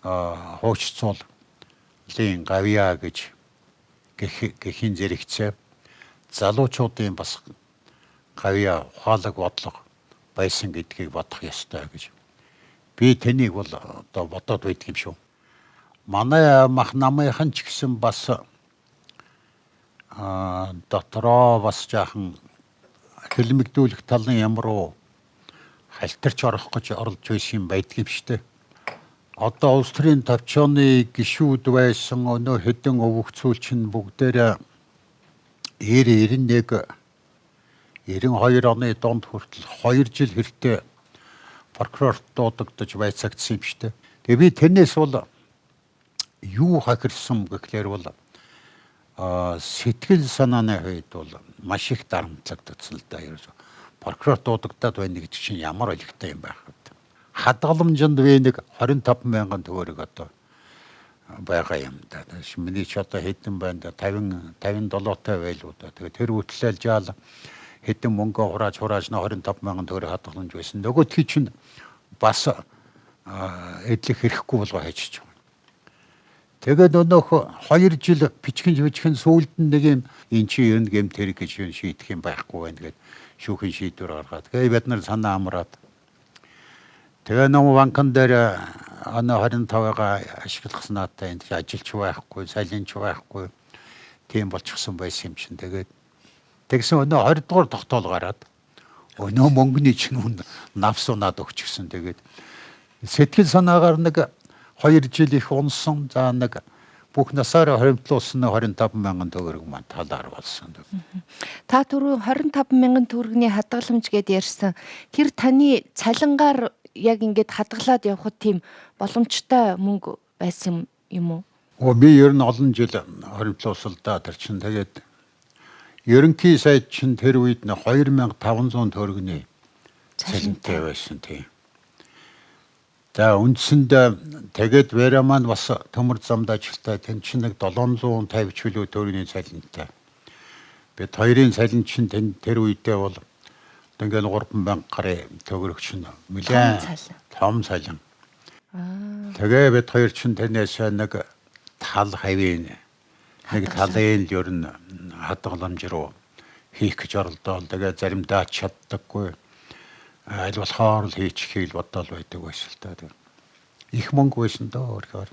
хууч цуулын гавьяа гэж гэхийн зэрэгцээ залуучуудын бас гавьяа ухаалаг бодлого байсан гэдгийг бодох ёстой гэж. Би тэнийг бол одоо бодоод байдаг юм шүү. Манай мах намынхан ч гэсэн бас дотроо бас жаахан хөлмөгдүүлэх талын ямар уу халтарч орох гэж оролж байсан юм байдаг юм шүү дээ. Одоо улс төрийн товчооны гишүүд байсан өнөө хэдэн өвөгцүүл чинь бүгдээрээ 90 91 92 оны дунд хүртэл 2 жил хэртэ прокурорт дуудагдаж байцаагдсан юм шүү дээ. Тэгээ би тэрнээс бол юу хахирсан гэхлээр бол сэтгэл санааны хувьд бол маш их дарамтлагдсан л да. Ерөөсөө прокурорт дуудагдаад байна гэдэг чинь ямар олигтой юм байх вэ? Хадгаламжинд би нэг 25 мянган төгрөг одоо байгаа юм да. Миний ч одоо хэдэн байна да 50 57-тай байлуу да. Тэгээ тэр үтлэл жаал хэдэн мөнгө хурааж 25 мянган төгрөг хадгаламж байсан. Нөгөөдхий чинь бас эдлэх хэрэггүй болгоо хайчиж байгаа. Тэгээд өнөөх 2 жил бичгэн сүүлд нь нэг юм эн чинь ер нь гэмт хэрэг гэж юм шийдэх юм байхгүй байна гэд шүүхийн шийдвэр гаргаад. Тэгээ бид нар санаа амраад. Тэгээ нөө банкн дээр оноо 25-ыг ашиглах санаатай энэ ажилч байхгүй, салинч байхгүй тийм болчихсон байсан юм чинь. Тэгээд тэгсэн өнөө 20 дугаар тогтоол гараад Өнөө мөнгөний чинь үн навс унаад өгчихсөн. Тэгээд сэтгэл санаагаар нэг 2 жил их унсан. За нэг бүх насаараа хоримтлуулсан 25 мянган төгрөг маань талаар болсон. Та түрүү 25 мянган төгрөгийн хадгаламж гэд ярьсан. Тэр таны цалингаар яг ингээд хадгалаад явхад тийм боломжтой мөнгө байсан юм уу? Оо би ер нь олон жил хоримтлуулсан л да тэр чинь тэгээд ерөнхий сайд чинь тэр үед 2500 төгрөгийн цалинтай байсан тийм. За үндсэндээ тэгээд Вера маань бас төмөр замд ажилтай тэн чинь нэг 750 ч билүү төгрөгийн цалинтай. Бид хоёрын цалин чинь тэр үедээ бол ингээл 3000 гаруй төгрөг чинь нэлээд том цалин. Тэгээ бид хоёр чинь тэрнээс нэг тал хавийн нэг талын л ер нь хадгаламж руу хийх гэж оролдоол. Тэгээ заримдаа чаддаггүй. Аль болохоор л хийчиххийг л бодоол байдаг байсан л та. Их мөнгө байсан доо өөрөөр.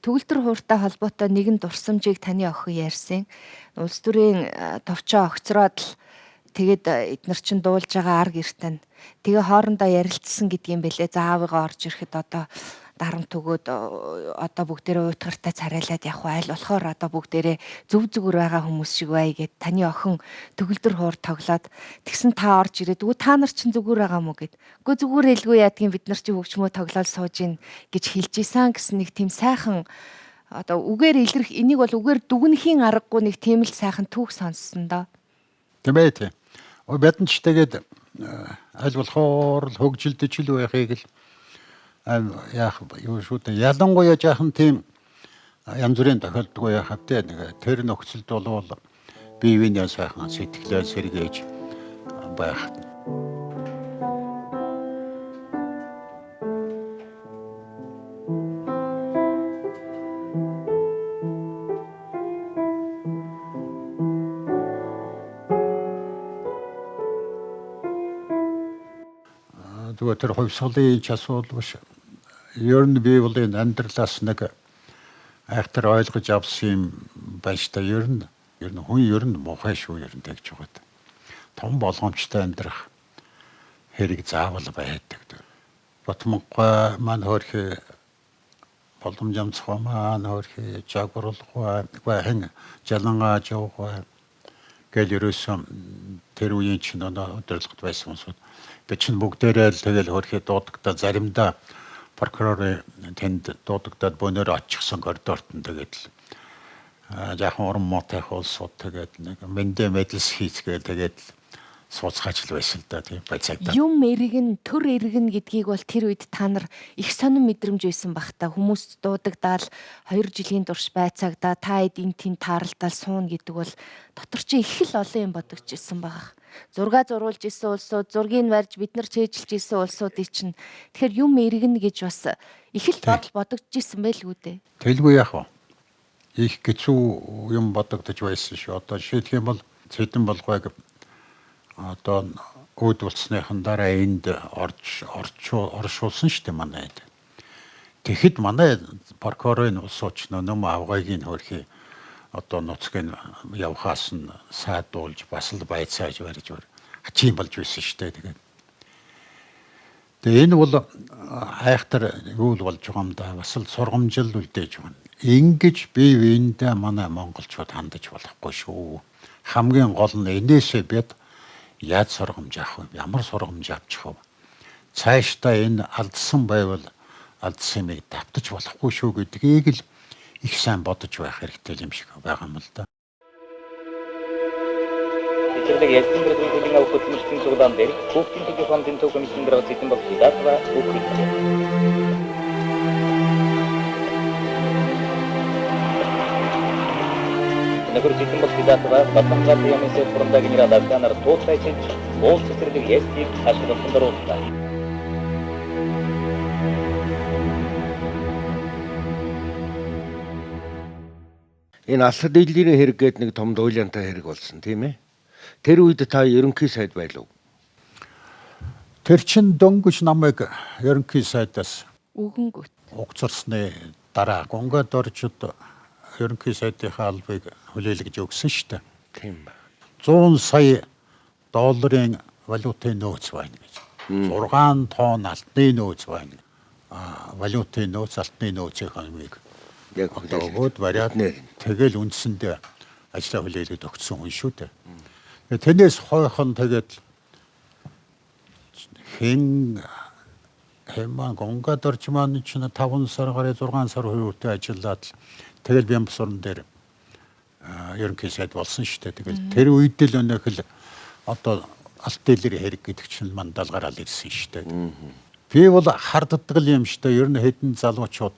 Төгөлдөр хууртай холбоотой нэгэн дурсамжийг таны охин ярьсан. Улс төрийн товчоо огцроод л тэгээд эднэр чинь дуулж байгаа арг эртэн. Тэгээ хоорондоо ярилцсан гэдгийм бэлээ. За аавыгаа орж ирэхэд одоо дарамт өгөөд одоо бүгдээрээ уйтгартай царайлаад явах айл болохоор одоо бүгдээрээ зөв зүгээр байгаа хүмүүс шиг бай гэд таны охин төгөлдөр хуур тоглоод тэгсэн та орж ирээд үгүй та нар чинь зүгээр байгаа мó гэд. Үгүй зүгээр элгүй яадгийн бид нар чинь хөгжмөө тоглоод сууж ийн гэж хэлж исэн гэсэн нэг тийм сайхан одоо үгээр илэрх энийг бол үгээр дүгнэхийн аргагүй нэг тийм л сайхан түүх сонссон доо. Тийм ээ тийм. Бид ч тэгээд аль болохоор л хөгжилдөж л байхыг л яах юу шүү дээ. Ялангуяа жаахан тийм янз бүрийн тохиолдгүй яах вэ нэг тэр нөхцөлд болвол бие биенээ сайхан сэтгэлээ сэргээж байх. Зүгээр тэр хувьсгалын ч асуудал биш. Ер нь би бол энэ амьдралаас нэг айхтар ойлгож авсан юм байж та. Ер нь хүн ер нь муухай шүү ер нь тэгж байгаа. Том болгоомжтой амьдрах хэрэг заавал байдаг. Батмангаа маань хөөрхи боломж амцгаа маань хөөрхи жагруулгаа хэн жалангаа жуугаа гэл ерөөсөн тэр үеийн чинь удирдлагад байсан хүмүүсүүд би чинь бүгдээрээ л тэгэл хөөрхи дуудагдаа заримдаа прокурорын тэнд дуудагдаад бөөнөр очихсон коридорт нь тэгээд л жаахан уран муутайх улсууд тэгээд нэг мэндэ мэдэлс хийцгээл тэгээд сууцгаач л байсан л да тийм байцаагда. Юм эргэн төр эргэн гэдгийг бол тэр үед та нар их сонин мэдрэмж байсан бах та. Хүмүүс дуудагдаал 2 жилийн турш байцаагдаа та хэд эн тэн тааралдаал суuna гэдэг бол дотор чи их л олон юм бодогдчихсэн байгаа. Зурга зуруулж исэн улсууд, зургийг барьж бид нар чэйжилж исэн улсуудыг чинь тэгэхээр юм эргэн гэж бас их л бодол бодогдчихсэн байлгүй дээ. Тэлгүй яах вэ? Их хэцүү юм бодогдож байсан шүү. Одоо жишээлх юм бол Цэдэн болгойг одоо үүд болсныхан дараа энд орж оршуулсан шүү дээ манай энд. Тэгэхэд манай прокурорын улсууч нөм авгайгийн хөрхи одоо нуцгийн явхаас нь саадуулж бас л байцааж барьж хачин болж байсан шүү дээ. Тэгээд тэгээ энэ бол айхтар юу л болж байгаа юм да бас л сургамжил үлдээж байна. Ингэж бие биендээ манай монголчууд хандаж болохгүй шүү. Хамгийн гол нь энээсээ бид яаж сургамж авах вэ? Ямар сургамж авчих вэ? Цаашдаа энэ алдсан байвал алдсан юмыг давтаж болохгүй шүү гэдгийг л их сайн бодож байх хэрэгтэй юм шиг байгаа юм л да. Хичээлэг ялцсан төрлийн хүлээн авах хөдөлмөрчдийн цуглаан дээр хүүхдийн төлөв фондын төв комиссийн дарга Зэдэн бол Филатова үгхэлжээ. Нөхөр Зэдэн бол Филатова Батлан яамын сэт хурамдаа генерал Афганаар туутай чиж уул цэцэрлэг ястыг ашигласан дарууллаа. Энэ алсад дийлэрийн хэрэг гээд нэг том дуйлантай хэрэг болсон тийм ээ. Тэр үед та ерөнхий сайд байлуу? Тэр чин дөнгөж намайг ерөнхий сайдаас үгэнгүүт угцарсны дараа Гунгад оржид ерөнхий сайдынхаа албыг хүлээлгэж өгсөн шүү дээ. Тийм ба. 100 сая долларын валютын нөөц байна гэж. 6 тонн алтны нөөц байна. Валютын нөөц, алтны нөөцийн хэмээг яг одоо өгөөд бариад тэгэл үндсэндээ ажлаа хүлээлгэд өгсөн хүн шүү дээ. Тэгээ тэрнээс хойхон тэгээд хэн хэмээн Гунгад орж маань чинь 5 сар гаруй 6 сар хувьтай ажиллаад тэгэл Бямбсуран дээр ерөнхий сайд болсон шүү дээ. Тэгэл тэр үед л өнөөх л одоо алт дээлэр хэрэг гэдэг чинь мандал гараал ирсэн шүү дээ. Би бол харддаг л юм шүү дээ. Ер нь хэдэн залуучууд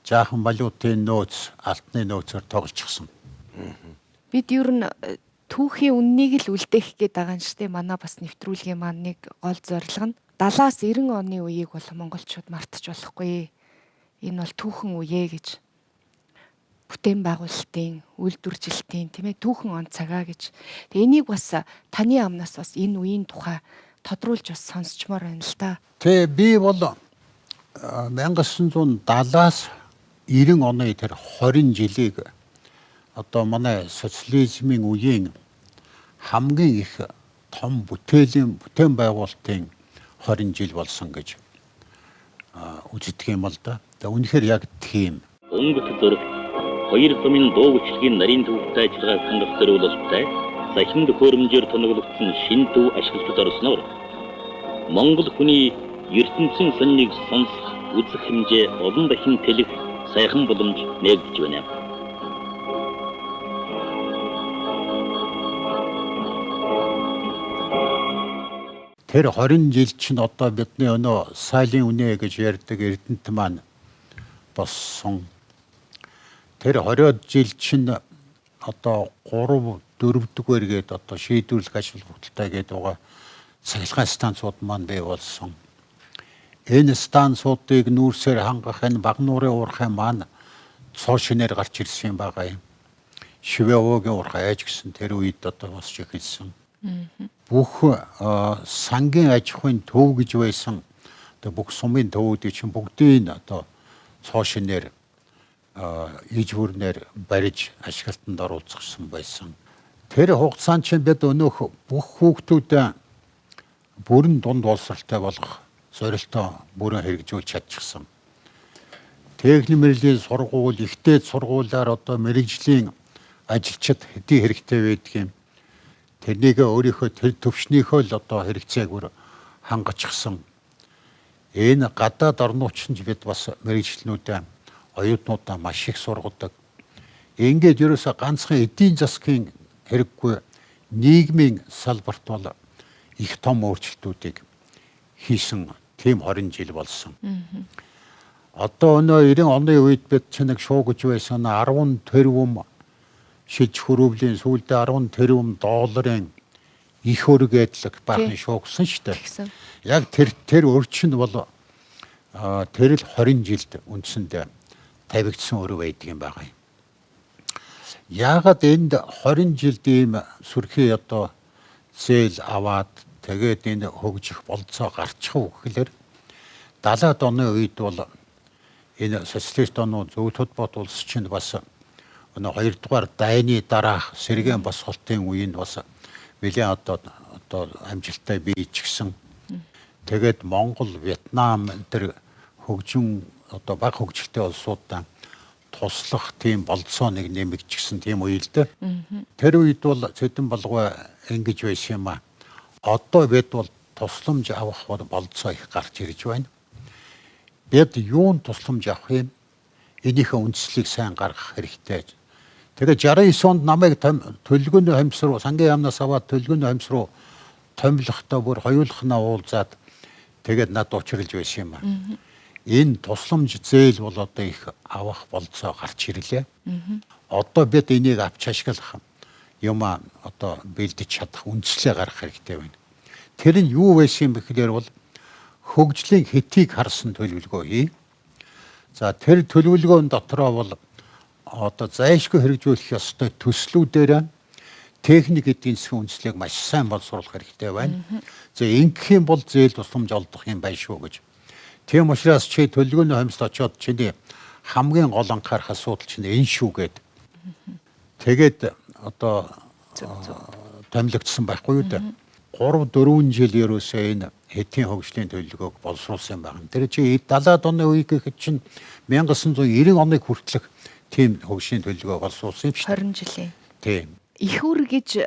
жаахан валютын нөөц, алтны нөөцөөр тоглолцсон. Бид ер нь түүхийн үннийг л үлдээх гээд байгаа юм шүү дээ. Манай бас нэвтрүүлгийн маань нэг гол зорилго нь 70-аас 90 оны үеийг бол монголчууд мартаж болохгүй. Энэ бол түүхэн үе гэж. Бүтээн байгуулалтын, үйлдвэржилтийн тийм түүхэн он цагаа гэж. Тэгээ энийг бас таны амнаас бас энэ үеийн тухай тодруулж бас сонсчмоор байна л да. Тэ би бол 1970-аас 90 оны тэр 20 жилийг одоо манай социализмын үеийн хамгийн их том бүтээн байгуулалтын 20 жил болсон гэж үздэг юм л да. Тэгээ үнэхээр яг тийм. Өнгөт зурагт хоёр сумын дуу бичлэгийн нарийн төвөгтэй ажиллагааг хангах зориулалттай сахин төхөөрөмжөөр тоноглогдсон шинэ төв ашиглалтад орсноор Монгол хүний ертөнцийн сониныг сонсох, үзэх хэмжээ олон дахин тэлэх сайхан боломж нээгдэж байна. Тэр 20 жил чинь одоо бидний өнөө сайлын үнэ гэж ярьдаг Эрдэнэт маань болсон. Тэр 20 жил чинь одоо 3 4-р гээд одоо шийдвэрлэх ажил бүтэлтэй гээд байгаа цахилгаан станцууд маань бий болсон. Энэ станцуудыг нүүрсээр хангах энэ Багнуурын уурхай маань цоо шинээр гарч ирсэн байгаа юм. Шивэвогийн уурхай аж гисэн тэр үед одоо бас эхэлсэн. Бүх сангийн аж ахуйн төв гэж байсан одоо бүх сумын төвүүдийг чинь бүгдийг одоо цоо шинээр иж бүрнээр барьж ашиглалтанд оруулчихсан байсан. Тэр хугацаанд чинь бид өнөөх бүх хүүхдүүдээ бүрэн дунд боловсралтай болгох зорилтоо бүрэн хэрэгжүүлж чадчихсан. Техник мэргэжлийн сургууль, ихтэй сургуулиар одоо мэргэжлийн ажилчид хэдий хэрэгтэй байдгийг тэрнийг өөрийнхөө тэр төвшнийхөө л одоо хэрэгцээг бүр хангачихсан. Энэ гадаад орнууч нь бид бас мэргэжлнүүдээ оюутнуудаа маш их сургадаг. Ингээд ерөөсөө ганцхан эдийн засгийн хэрэггүй нийгмийн салбарт бол их том өөрчлөлтүүдийг хийсэн тийм 20 жил болсон. Одоо өнөө 90 оны үед бид чинь нэг шуугиж байсан 10 тэрбум шилж хөрөвлийн сүүлдээ 10 тэрбум долларын их өрг эдлэг баахан шуугсан шүү дээ. Яг тэр өрчин бол тэр л 20 жилд үндсэндээ тавигдсан өрөө байдаг юм байгаа юм. Яагаад энд 20 жилд ийм сүрхий одоо зээл аваад тэгээд энэ хөгжих болцоо гарчих уу гэхлээр 70-аад оны үед бол энэ социалист оноо зөвлөлт бот улс чинь бас өнөө 2 дугаар дайны дараах сэргээн босголтын үеинд бас нэлээд одоо амжилттай биечихсэн. Тэгээд Монгол, Вьетнам энэ тэр хөгжин одоо бага хөгжилтэй улсуудаа туслах тийм болцоо нэг нэмэгдчихсэн тийм үе л дээ. Тэр үед бол Цэдэн болгой ингэж байсан юм а. Одоо бид бол тусламж авах болцоо их гарч ирж байна. Бид юун тусламж авах юм? Энийхээ үндслийг сайн гаргах хэрэгтэй. Тэгээ 69 онд намайг төлгөний хомс руу сангийн яамнаас аваад төлгөний хомс руу томилохдоо бүр хоёулахнаа уулзаад тэгээд над учралж байсан юм а. Энэ тусламж зээл бол одоо их авах болцоо гарч ирлээ. Одоо бид энийг авч ашиглах юм а одоо бэлдэж чадах үндслээ гаргах хэрэгтэй байна. Тэр нь юу байсан юм бэхлээр бол хөгжлийн хэтийг харсан төлөвлөгөө хий. За тэр төлөвлөгөөн дотроо бол одоо зайлшгүй хэрэгжүүлэх ёстой төслүүдээр техник эдийн засгийн үндслийг маш сайн боловсруулах хэрэгтэй байна. За ингэх юм бол зээл тусламж олдох юм байна шүү гэж. Тийм учраас чи төлөвлөгөөний хомсд очиод чиний хамгийн гол анхаарах асуудал чинь энэ шүү гэд. Тэгээд одоо томилогдсон байхгүй юу дээ. 3 4 жил ерөөсөө энэ хэтийн хөгжлийн төлөвлөгөөг боловсруулсан юм байна. Тэр чи 70-аад оны үе гэхэд чинь 1990 оныг хүртэлх тийм хөгжлийн төлөвлөгөө боловсруулсан юм шүү дээ. 20 жилийн. Тийм. Их үр гэж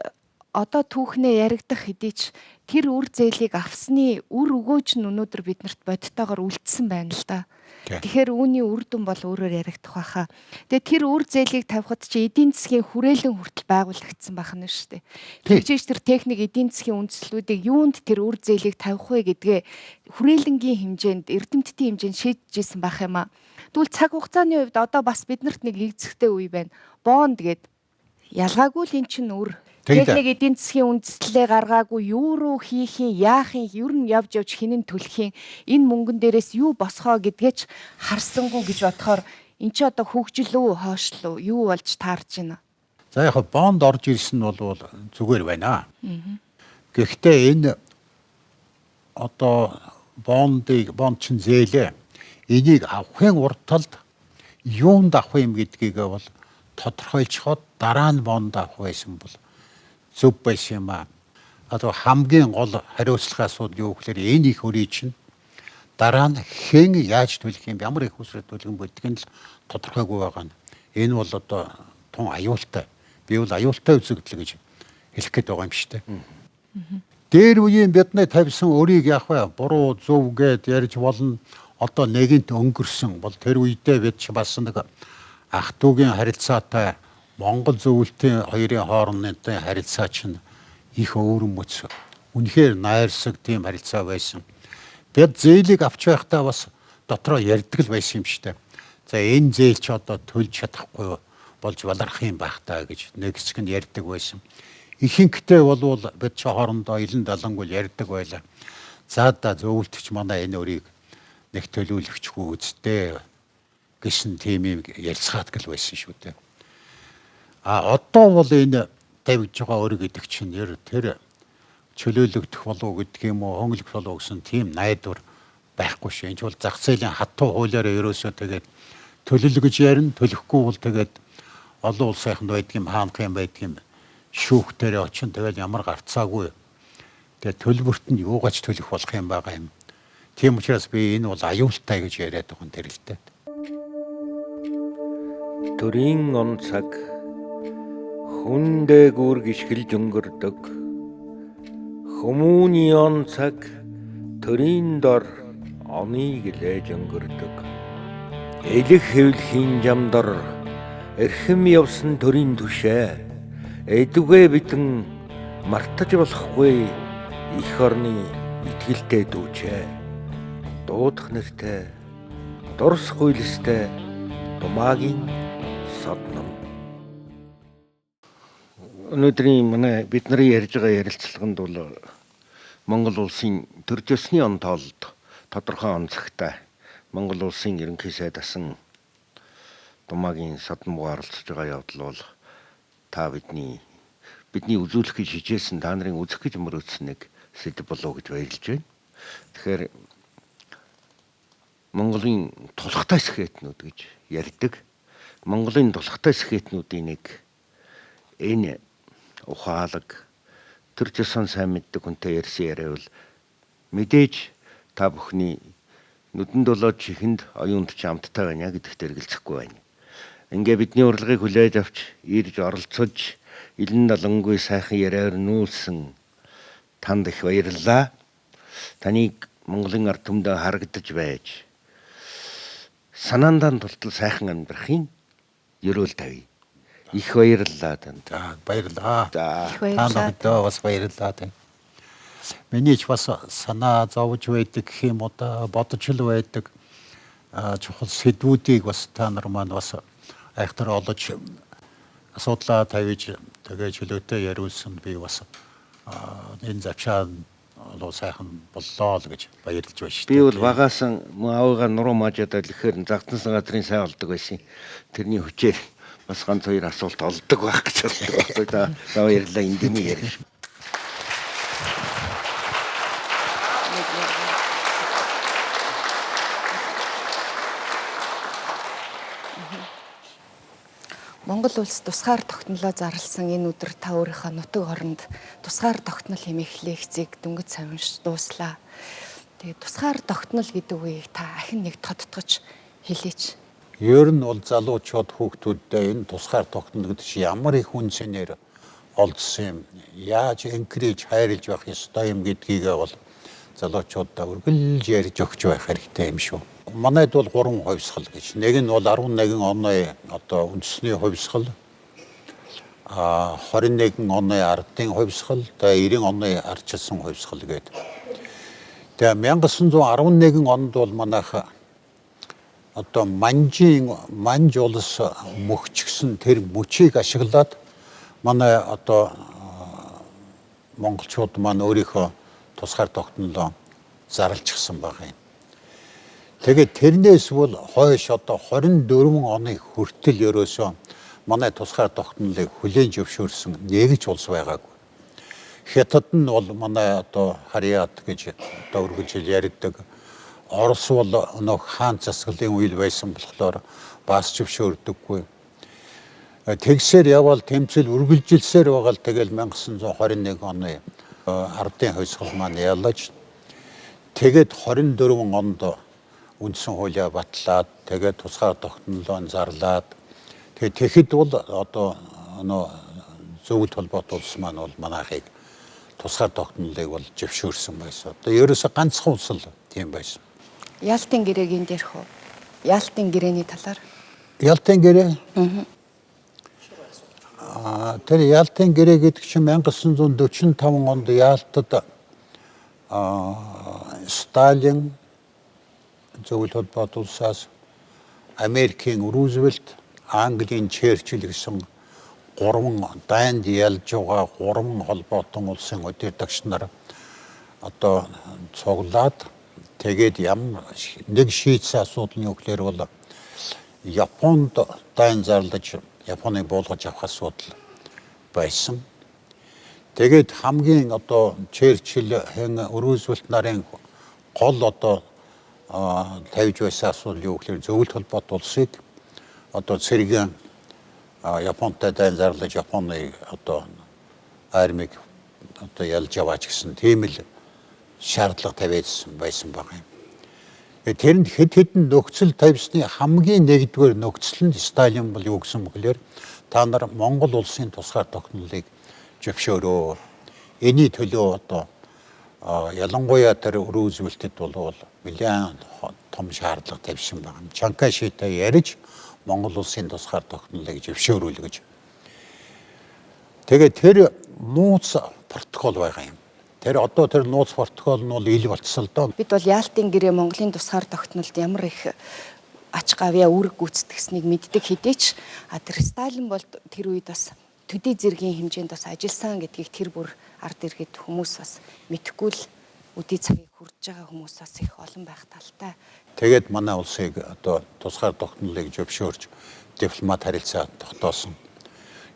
одоо түүхнээ яригдах хэдий ч тэр үр зээлийг авсны үр өгөөж нь өнөөдөр биднэрт бодтойгоор үлдсэн байна л да. Тэгэхээр үүний үр дүн бол өөрөөр яригдах байхаа. Тэгээ тэр үр зээлийг тавихад чи эдийн засгийн хүрээлэн хүртэл байгуулагдсан байх нь шүү дээ. Тэгжээж тэр техник эдийн засгийн үндслүүдийг юунд тэр үр зээлийг тавих вэ гэдгээ хүрээлэнгийн хэмжээнд, эрдэмтдийн хэмжээнд шийдэж исэн байх юм аа. Тэгвэл цаг хугацааны хувьд одоо бас биднэрт нэг эгзэгтэй үе байна. Бонд гээд ялгаагүй л эн чинь үр. Техник эдийн засгийн үндслээ гаргаагүй юу руу хийх юм, яах юм, ер нь явж явж хинэн төлөх юм, энэ мөнгөн дээрээс юу босгоо гэдгээ ч харсангүй гэж бодохоор эн чи одоо хөгжил үү, хоошлоо юу болж таарч байна? За яг бонд орж ирсэн нь бол зүгээр байна. Гэхдээ энэ одоо бондыг, бонд чинь зээлээ. Энийг авахын урд талд юунд авах юм гэдгийг бол тодорхойлцоход дараа нь бонд авах байсан бол зөв байсан юм аа. Одоо хамгийн гол хариуцлагын асуудал юу гэхээр энэ их өрий чинь дараа нь хэн яаж төлөх юм, ямар их усрыг төлөх юм гэдг нь л тодорхойгүй байгаа нь. Энэ бол одоо тун аюултай. Би бол аюултай үзэгдэл гэж хэлэх гээд байгаа юм шүү дээ. Дээр үеийн бидний тавьсан өрийг яах вэ? Буруу зөв гэд ярьж болно. Одоо нэгэнт өнгөрсөн бол тэр үедээ бид ч бас нэг ах дүүгийн харилцаатай Монгол зөвлөлтийн хоёрын хоорондын харилцаа чинь их өвөрмөц. Үнэхээр найрсаг тийм харилцаа байсан. Бид зээлийг авч байхдаа бас дотроо ярьдаг л байсан юм шүү дээ. За энэ зээл чи одоо төлж чадахгүй болж баларх юм байх таа гэж нэг хэсэг нь ярьдаг байсан. Ихэнхдээ болвол бид чи хоорондоо илэн далангүй ярьдаг байлаа. За да зөвлөлтч манай энэ өрийг нэг төлөөлөгчгүй үсттэй гэсэн тийм юм ярьцгаадаг л байсан шүү дээ. А одоо бол энэ тавигдж байгаа өр гэдэг чинь ер тэр чөлөөлөгдөх болов гэдэг юм уу, хөнгөлөх болов гэсэн тийм найдвар байхгүй шүү. Энэ ч бол зах зээлийн хатуу хуулиараа ерөөсөө тэгээд төлөл гэж ярина, төлөхгүй бол тэгээд олон улсынханд байдаг юм, хаанх юм байдаг юм шүүхтэрээ очин тэгээд ямар гарцаагүй. Тэгээд төлбөрт нь юугаач төлөх болох юм байгаа юм. Тийм учраас би энэ бол аюултай гэж яриад байгаа юм тэр л дээ. Төрийн он цаг хүн дээгүүр гიშгэлж өнгөрдөг. Хүмүүний он цаг төрийн дор оныг лээж өнгөрдөг. Элэх хэвлэхийн жамдар эрхэм явсан төрийн түшээ. Эдүгэ бидэн мартаж болохгүй эх орны итгэлтэй дүүчээ. Дуудах нэртэй, дурс хуйлстай Думаагийн содном. Өнөөдрийн манай бид нарын ярьж байгаа ярилцлаганд бол Монгол улсын төр зөсний он тоололд тодорхой он цагтай Монгол улсын ерөнхий сайд асан Думаагийн содномгоо оролцож байгаа явдал бол та бидний үзүүлэх гэж хичээсэн, та нарын үзэх гэж мөрөөдсөн нэг сэдэв болов гэж баярлж байна. Тэгэхээр Монголын тулхтай сэхэтнүүд гэж ярьдаг. Монголын тулхтай сэхэтнүүдийн нэг энэ ухаалаг төр зөсөн сайн мэддэг хүнтэй ярьсан яриа бол мэдээж та бүхний нүдэнд болоод чихэнд оюунд ч амттай байна гэдэгт эргэлзэхгүй байна. Ингээ бидний урилгыг хүлээж авч ирж оролцож илэн далангүй сайхан яриаар нүүлсэн танд их баярлалаа. Таныг Монголын ард түмэндээ харагдаж байж санаандаа тултал сайхан амьдрахын ерөөл тавья. Их баярлалаа танд. За баярлалаа. За та нарт бас баярлалаа тань. Миний ч бас санаа зовж байдаг гэх юм уу да, бодож л байдаг чухал сэдвүүдийг бас та нар маань бас айхтар олож асуудлаа тавьж тэгээ чөлөөтэй яриулсан би бас энэ завшаа болоо сайхан боллоо л гэж баярлж байна шүү. Би бол багаасан мөн аавыгаа нуруу маажаад ирэхээр загтансан газрын сайн олдог байсан. Тэрний хүчээр бас ганц хоёр асуулт олдог байх гэж боддог. За баярлалаа эндний ярив. Монгол улс тусгаар тогтнолоо зарласан энэ өдөр та өөрийнхөө нутаг оронд тусгаар тогтнол хэмээх лекцийг дөнгөж сайн уншиж дууслаа. Тэгээд тусгаар тогтнол гэдэг үгийг та ахин нэг тодтогч хэлээч. Ер нь бол залуучууд хүүхдүүддээ энэ тусгаар тогтнол гэдэг чинь ямар их үн цэнээр олдсон юм, яаж encourage хайрлж байх ёстой юм гэдгийг бол залуучуудаа үргэлж ярьж өгч байх хэрэгтэй юм шүү. Манайд бол 3 хувьсгал гэж. Нэг нь бол 11 оны одоо үндэсний хувьсгал, 21 оны ардын хувьсгал, тэгээ 90 оны ардчилсан хувьсгал гэдэг. Тэгээ 1911 онд бол манайх одоо Манж улс мөхчгсөн тэр мөчийг ашиглаад манай одоо монголчууд маань өөрийнхөө тусгаар тогтнолоо зарлчихсан байгаа юм. Тэгээд тэрнээс бол хойш одоо 24 оны хүртэл ерөөсөө манай тусгаар тогтнолыг хүлээн зөвшөөрсөн нэг ч улс байгаагүй. Хятад нь бол манай одоо Харьяат гэж одоо үргэлжил ярьдаг. Орос бол нөх хаан засаглалын үйл байсан болохоор бас зөвшөөрдөггүй. Тэгсээр явбал тэмцэл үргэлжилсээр байгаа л тэгэл 1921 оны ардын хувьсгал маань ялаж тэгээд 24 онд үндсэн хуулиа батлаад тэгээд тусгаар тогтнолоо зарлаад тэгээд тэгэхэд бол одоо нөө зөвлөлт холбоот улс маань бол манайхыг тусгаар тогтнолыг бол зөвшөөрсөн байсан. Одоо ерөөсө ганцхан улс л тийм байсан. Ялтын гэрээгийн дээрх үү? Ялтын гэрээний талаар. Ялтын гэрээ? Тэр Ялтын гэрээ гэдэг чинь 1945 онд Ялтад Сталин зөвлөлт холбоот улсаас Америкийн Рузвельт, Английн Черчилль гэсэн гурван дайнд ялж байгаа гурван холбоотон улсын удирдагч нар одоо цуглаад тэгээд ямар нэг шийдсэн асуудал нь юу гэхээр бол Японд дайн зарлаж Японыг буулгаж авах асуудал байсан. Тэгээд хамгийн одоо Черчилль, Рузвельт нарын гол одоо тавьж байсан асуудал юу гэхээр зөвлөлт холбоот улсыг одоо цэргийн Японтай дайн зарлаж Японыг одоо армийг одоо ялж аваач гэсэн тийм л шаардлага тавиадсан байсан баг юм. Тэрэнд хэд хэдэн нөхцөл тавьсны хамгийн нэгдүгээр нөхцөл нь Сталин бол юу гэсэн бэхлээр та нар Монгол улсын тусгаар тогтнолыг зөвшөөрөө. Энийн төлөө одоо ялангуяа тэр Рузвельтэд бол нэлээд том шаардлага тавьсан байгаа юм. Чанкашитай ярьж Монгол улсын тусгаар тогтнолыг зөвшөөрүүл гэж. Тэгээд тэр нууц протокол байгаа юм. Тэр одоо тэр нууц протокол нь бол ил болцсон л доо. Бид бол Ялтын гэрээ Монголын тусгаар тогтнолд ямар их ач гавьяа үүрэг гүйцэтгсэнийг мэддэг хэдий ч тэр Сталин бол тэр үед бас төдий зэргийн хэмжээнд бас ажилласан гэдгийг тэр бүр ард иргэд хүмүүс бас мэдэхгүй л өдий цагийг хүрж байгаа хүмүүс бас их олон байх талтай. Тэгээд манай улсыг одоо тусгаар тогтнолыг зөвшөөрч дипломат харилцаа тогтоосон.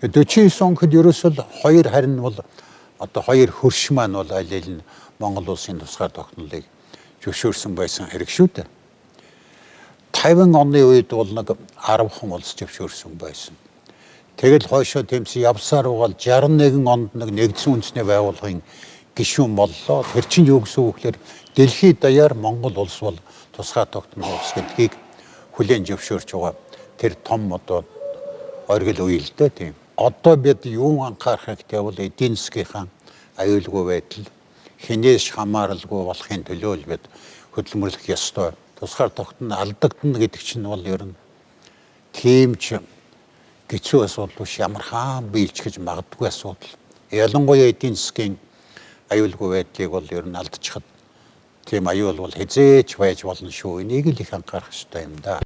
49 он гэхэд ерөөсөө хоёр харин бол одоо хоёр хөрш маань бол аль аль нь Монгол улсын тусгаар тогтнолыг зөвшөөрсөн байсан хэрэг шүү дээ. 50 оны үед бол нэг 10хан улс зөвшөөрсөн байсан. Тэгэл хойшоо тэмцэн явсаар угаал 61 онд нэг нэгдсэн үндэсний байгууллагын гишүүн боллоо. Тэр чинь юу гэсэн үг гэхээр дэлхийд даяар Монгол улс бол тусгаар тогтнол улс гэдгийг хүлээн зөвшөөрч байгаа. Тэр том одоо оргил үе л дээ тийм. Одоо бид юу анхаарах хэрэгтэй бол эдийн засгийнхаа аюулгүй байдал хинээс хамааралгүй болохын төлөө л бид хөдөлмөрлөх ёстой. Тусгаар тогтнол алдагдана гэдэг чинь бол ер нь тийм ч хэцүү асуудал биш, ямар хаан биелж гэж магадгүй асуудал. Ялангуяа эдийн засгийн аюулгүй байдлыг бол ер нь алдчихад тийм аюул бол хизээч байж болно шүү. Энийг л их анхаарах ёстой юм да.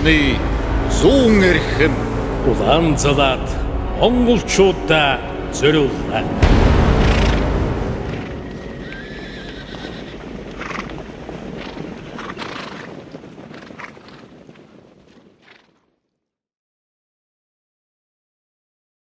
хотны зүүн эрхэм Улаан залаад монголчуудаа зориуллаа.